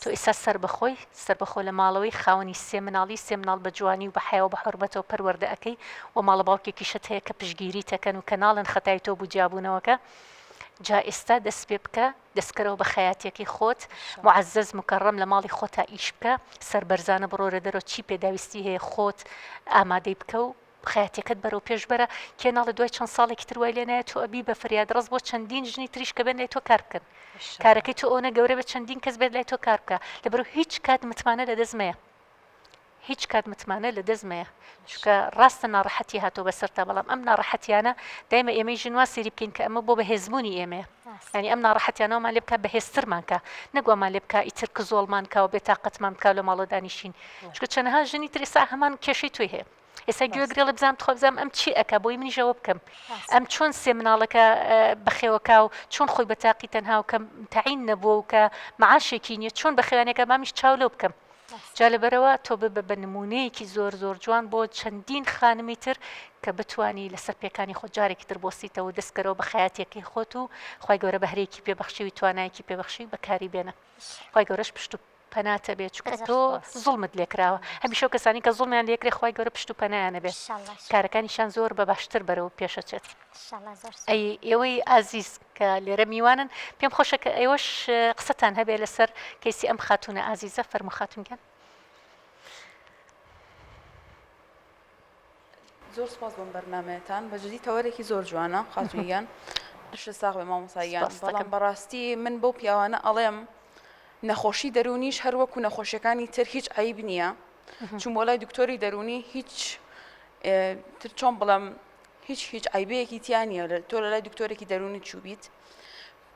تۆ ئێستا سەربەخۆی سەربەخۆ لە ماڵەوەی خاوەنی سێ مناڵی سێ مناڵ بە جوانی و بە حەیا و بە حورمەتەوە پەروەردە ئەکەی و ماڵە باوکێکیشت هەیە کە پشتگیریت ئەکەن و کە ناڵێن خەتای تۆ بوو جیابوونەوەکە جا ئێستا دەست پێ بکە دەستکەرەوە بە خەیاتیەکەی خۆت معزز مکرم لە ماڵی خۆتا ئیش بکە سەربەرزانە بڕۆرە دەرەوە چی پێداویستی هەیە خۆت ئامادەی بکە و خەیاتیەکەت بەرەو پێش بەرە کێ ناڵێ دوای چەند ساڵێکی تر وای لێ نایە تۆ ئەبی بە فریادڕەس بۆ چەندین ژنی تریش کە بێن لای تۆ کار بکەن کارەکەی تۆ ئەونە گەورە بێت چەندین کەس بێت لای تۆ کار بکە لەبەرو هیچ کات متمانە لەدەست مەیە. هیچ کات متمانە لە دەست مەیە چونکە ڕاستە ناڕەحەتی هاتووە بەسەرتا بەڵام ئەم ناڕەحەتیانە دایمە ئێمەی ژن وا سەیری بکەین کە ئەمە بۆ بەهێزبوونی ئێمەیە یانی ئەم ناڕەحەتیانە وامان لێ بکا بەهێزترمان کا نەک وامان لێ بکا ئیتر کزۆڵمان کا و بێتاقەتمان بکا لە ماڵەوە دانیشین چونکە چەنەها ژنی تر ئێستا هەمان کێشەی تۆی هەیە ئێستا گوێ گرێڵێ بزانم تخوا بزانم ئەم چی ئەکا بۆی منیش ئەوە بکەم ئەم چۆن سێ مناڵەکە بەخێوەکا و چۆن خۆی بە تاقی تەنها و کە تەعین نەبووە و کە معاشێکی نییە چۆن بەخێوانێکە بامیش چاو لەو بکەم جا لەبەرئەوە تۆ ببە بە نموونەیەکی زۆر زۆر جوان بۆ چەندین خانمی تر کە بتوانی لەسەر پێکانی خۆت جارێکی تر بوەستیتەوە و دەست کەرەوە بە خەیاتیەکەی خۆت و خوای گەورە بەهرەیەکی پێ بەخشیوی توانایەکی پێ بەخشیوی بەکاری بێنە خوای گەورەش پشت و پەناتە بێ چونکە تۆ زوڵمت لێکراوە هەمیشە ئەو کەسانی کە زوڵمیان لێکرێ خوای گەورە پشت و پەنایان ئەبێ کارەکانیشان زۆر بە باشتر بەرەو پێشەچێت. ئەی ئێوەی ئازیز کە لێرە میوانن پێم خۆشە کە ئێوەش قسەتان هەبێ لەسەر کەیسی ئەم خاتوونە ئازیزە فەرموو خاتوون گیان. زۆر سپاس بۆم بەرنامەیەتان بە جدی تەوەرێکی زۆر جوانە خاتوون گیان لەشت ساغ بێ مامۆستا گیان بەڵام بەڕاستی من بەو پیاوانە ئەڵێم نەخۆشی دەروونیش هەر وەکو نەخۆشیەکانی تر هیچ عەیب نییە چون بۆ لای دکتۆری دەروونی هیچ تر چۆن بڵێم هیچ هیچ عەیبەیەکی تیا نییە تۆ لە لای دکتۆرێکی دەروونی چووبیت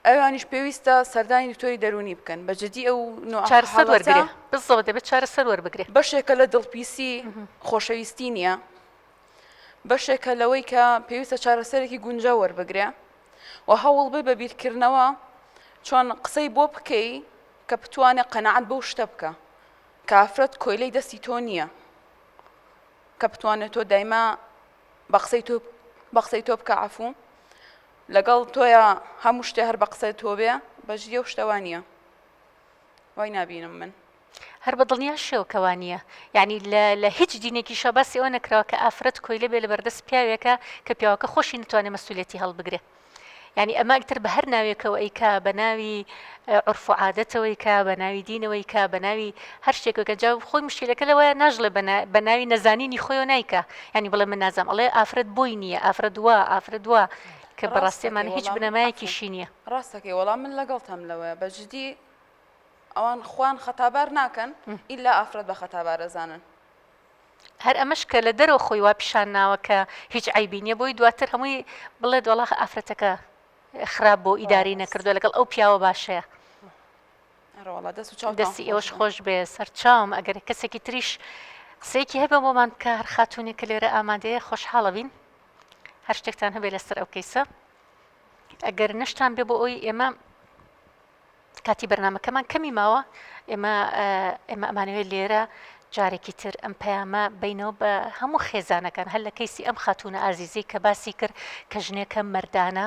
ئەوانیش پێویستە سەردانی دکتۆری دەروونی بکەن بە جدی ئەو نوعە چارەسەر حاڵەتە وەرگرێ بالضبط دەبێت چارەسەر وەربگرێ. بەشێکە لە دڵپیسی خۆشەویستی نییە بەشێکە لەوەی کە پێویستە چارەسەرێکی گونجاو وەربگرێ و هەوڵ بێ بە بیرکردنەوە چۆن قسەی بۆ بکەی کە بتوانێ قەناعەت بەو شتە بکە کە ئافرەت کۆیلەی دەستی تۆ نییە کە بتوانێت تۆ دایما بە قسەی تۆ بە قسەی تۆ بکە عەفوو لەگەڵ تۆیا هەموو شتێ هەر بە قسەی تۆ بێ بەجدی ئەو شتە وا نییە وای نابینم من. هەر بە دڵنیاشەوە کە وا نییە یانی لە لە هیچ دینێکیشا باسی ئەوە نەکراوە کە ئافرەت کۆیلە بێ لەبەردەست پیاوێکا کە پیاوەکە خۆشی نەتوانێ مەسولیەتی هەڵبگرێ یانی ئەمە ئیتر بە هەر ناوێکەوە ئەیکا بە ناوی عورف و عادەتەوە ئەیکا بە ناوی دینەوە ئەیکا بە ناوی هەر شتێکەوە ئەیکا جا خۆی موشکیلەکە لەوەیە ناژڵێ بە ناوی نەزانینی خۆیەوە نایکا یانی بڵێ من نازانم ئەڵێ ئافرەت بۆی نییە ئافرەت وا ئافرەت وا کە بەڕاستی ڕاستەکەی ئەمانە هیچ وەڵام عەفوو بنەمایەکیشی نییە. ڕاستەکەی وەڵام من لەگەڵتام لەوەیە بە جدی ئەوان خۆیان خەتابار ناکەن ئیلا ئافرەت بە خەتابار ئەزانن. هەر ئەمەش کە لە دەرەوە خۆی وا پیشان ناوە کە هیچ عەیبی نیە بۆی دواتر هەمووی بڵێت وەڵا ئافرەتەکە خراپ بۆ ئیدارەی نەکردوە لەگەڵ ئەو پیاوە باشەیە. ئەرەوەڵا دەست و چاوتان دەستی خۆش ئێوەش بێ. خۆش بێ سەرچاوم ئەگەر کەسێکی تریش قسەیەکی هەبێ بۆمان بکا هەر خاتوونێک کە لێرە ئامادەیە خۆشحاڵەبین هەر شتێکتان هەبێ لەسەر ئەو کەیسە ئەگەر نەشتان بێ بۆ ئەوی ئێمە کاتی بەرنامەکەمان کەمی ماوە ئێمە ئێمە ئەمانەوێت لێرە جارێکی تر ئەم پەیامە بینەوە بە هەموو خێزانەکان هەر لە کەیسی ئەم خاتوونە ئازیزەی کە باسی کرد کە ژنێکە مەردانە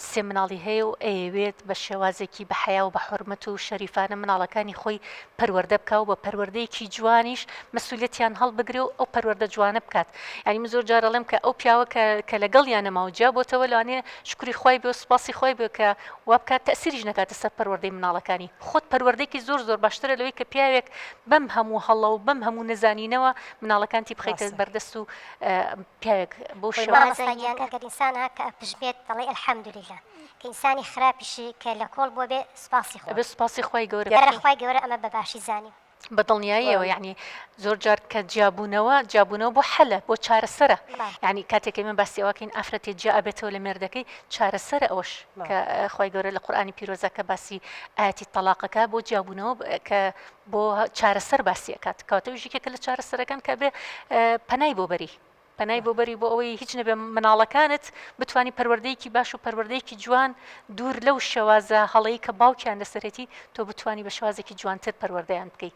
سێ مناڵی هەیە و ئەیەوێت بە شێوازێکی بە حەیا و بە حورمەت و شەریفانە مناڵەکانی خۆی پەروەردە بکا و بە پەروەردەیەکی جوانیش مەسولیەتیان هەڵبگرێ و ئەو پەروەردە جوانە بکات یانی من زۆر جار ئەڵێم کە ئەو پیاوە کە کە لەگەڵیان نەما و جیا بۆتەوە لەوانەیە شوکری خوای بێ و سوپاسی خوای بێ کە وا بکات تەئسیریش نەکاتە سەر پەروەردەی مناڵەکانی خۆت پەروەردەیەکی زۆر زۆر باشترە لەوەی کە پیاوێک بەم هەموو هەڵە و بەم هەموو نەزانینەوە مناڵەکانتی بخەیتە ڕاستە. بەردەست و پیاوێک بەو خۆی شێوازە. مامۆستا گیان ئەگەر ئینسان ها کە ئەپژمێت دەڵێی الحمدللە کە ئینسانی خراپیشی کە لە کۆڵ بووە بێ سوپاسی خوا ئەبێ سوپاسی خوای گەورە دیارە بکەی. خوای گەورە ئەمە بە باشی زانیوە. بە دڵنیاییەوە یەعنی زۆر جار کە جیابوونەوە جیابوونەوە بۆ حەلە بۆ چارەسەرە یەعنی کاتێک ئێمە باسی ئەوە کەین ئافرەتێ جیا ئەبێتەوە لە مێردەکەی چارەسەرە ئەوەش کە خوای گەورە لە قورئانی پیرۆزا کە باسی ئایەتی تەڵاقەکە بۆ جیابوونەوە کە بۆ چارەسەر باسی ئەکات کەواتە ئەویش یەکێکە لە چارەسەرەکان کە ئەبێ پەنای بۆ بەری پەنای بۆ بەری بۆ ئەوەی هیچ نەبێ مناڵەکانت بتوانی پەروەردەیەکی باش و پەروەردەیەکی جوان دوور لەو شێوازە هەڵەی کە باوکیان لەسەرێتی تۆ بتوانی بە شێوازێکی جوانتر پەروەردەیان بکەی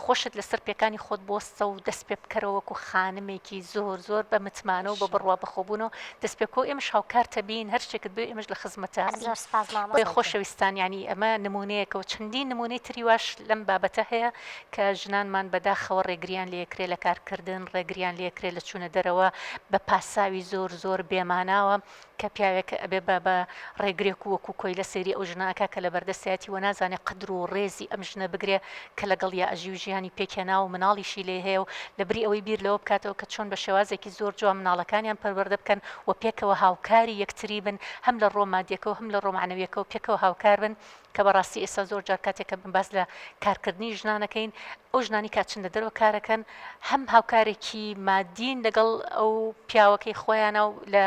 خۆشت لەسەر پێکانی خۆت بۆستە و دەست پێ بکەرەوە وەکو خانمێکی زۆر زۆر بە متمانە و بە بڕوا بەخۆبوونەوە دەست پێ بکەوە ئێمەش هاوکارتە بین هەر شتێکت بوێ ئێمەش لە خزمەتا بین زۆر سپاس بۆیە مامۆستا گیان. خۆشەویستان یانی ئەمە نمونەیەکە و چەندین نمونەی تری واش لەم بابەتە هەیە کە ژنانمان بەداخەوە ڕێگریان لێکرێ لە کارکردن، ڕێگریان لێکرێ لە چوونە دەرەوە بە پاساوی زۆر زۆر بێماناوە کە پیاوێک ئەبێ بە بە ڕێگرێک و وەکوو کۆیلە سەیری ئەو ژنە ئەکا کە لەبەردەستیایەتی وە نازانێ قەدر و ڕێزی ئەم ژنە بگرێ کە لەگەڵیا ئەژی و ژیانی پێکهێناوە و مناڵیشی لێ هەیە و لەبری ئەوەی بیر لەوە بکاتەوە کە چۆن بە شێوازێکی زۆر جوان مناڵەکانیان پەروەردە بکەن و پێکەوە هاوکاری یەکتری بن هەم لە ڕووە مادیەکەوە هەم لە ڕووە مەعنەویەکەوە پێکەوە هاوکار بن. کە بەڕاستی ئێستا زۆر جار کاتێک کە باس لە کارکردنی ژنانەکەین ئەو ژنانی کە ئەچن لە دەرەوە کارەکەن هەم هاوکارێکی مادین لەگەڵ ئەو پیاوەکەی خۆیانە و لە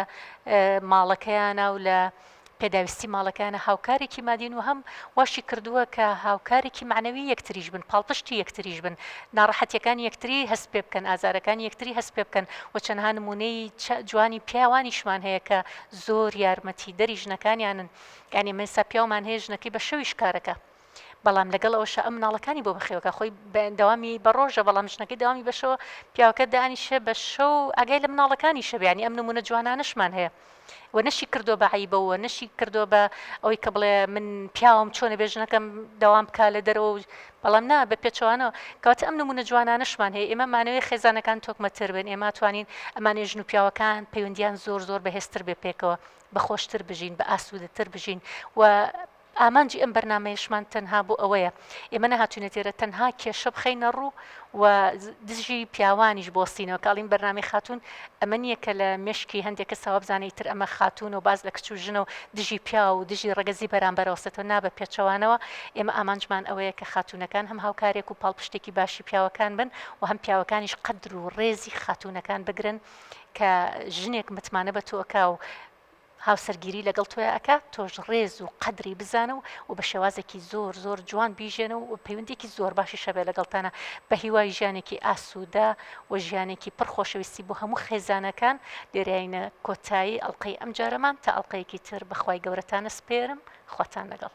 ماڵەکەیانە و لە پێداویستی ماڵەکەیانە هاوکارێکی مادین و هەم واشی کردووە کە هاوکارێکی مەعنەوی یەکتریش بن، پاڵپشتی یەکتریش بن، ناڕەحەتیەکانی یەکتری هەست پێ بکەن، ئازارەکانی یەکتری هەست پێ بکەن و چەندها نموونەی جوانی پیاوانیشمان هەیە کە زۆر یارمەتیدەری ژنەکانیانن، یانی ئێمە ئێستا پیاومان هەیە ژنەکەی بە شەویش کارەکا بەڵام لەگەڵ ئەوەشا ئەم مناڵەکانی بۆ بەخێوەکا خۆی دەوامی بە ڕۆژە بەڵام ژنەکەی دەوامی بە شەوە پیاوەکە دانیشێ بە شەو ئاگای لە مناڵەکانیشە بێ یانی ئەم نموونە جوانانەشمان هەیە. و نەشی کردووە بە عەیبە و نەشی کردووە بە ئەوەی کە بڵێ من پیاوم چۆنە بێ ژنەکەم دەوام بکا لە دەرەوە و بەڵام نا بە پێچەوانەوە کەواتە ئەم نمونە جوانانەشمان هەیە ئێمە مانەوەی خێزانەکان تۆکمەتر بن ئێمە توانین ئەمانێ ژن و پیاوەکان پەیوەندیان زۆر زۆر بەهێزتر بێ پێکەوە بە خۆشتر بژین بە ئاسوودەتر بژین و ئامانجی ئەم بەرنامەیەشمان تەنها بۆ ئەوەیە ئێمە نەهاتوینە تێرە تەنها کێشە بخەینە ڕوو و دژی پیاوانیش بۆستینەوە کە ئەڵین بەرنامەی خاتوون ئەمە نییە کە لە مێشکی هەندێک کەس وابزانێ ئیتر ئەمە خاتوونە و باس لە کچ و ژنە و دژی پیاو و دژی ڕەگەزی بەرامبەرەوەستێتەوە نا بە پێچەوانەوە ئێمە ئامانجمان ئەوەیە کە خاتوونەکان هەم هاوکارێک و پاڵپشتێکی باشی پیاوەکان بن و هەم پیاوەکانیش قەدر و ڕێزی خاتوونەکان بگرن کە ژنێک متمانە بە تۆ ئەکا و هاوسەرگیری لەگەڵ تۆیا ئەکا تۆش ڕێز و قەدری بزانە و و بە شێوازێکی زۆر زۆر جوان بیژێنە و پەیوەندیەکی زۆر باشیش هەبێ لەگەڵتانا بە هیوای ژیانێکی ئاسوودە و ژیانێکی پڕ خۆشەویستی بۆ هەموو خێزانەکان لێرەینە کۆتایی ئەڵقەی ئەمجارەمان تا ئەڵقەیەکی تر بەخوای گەورەتان ئەسپێرم خواتان لەگەڵ.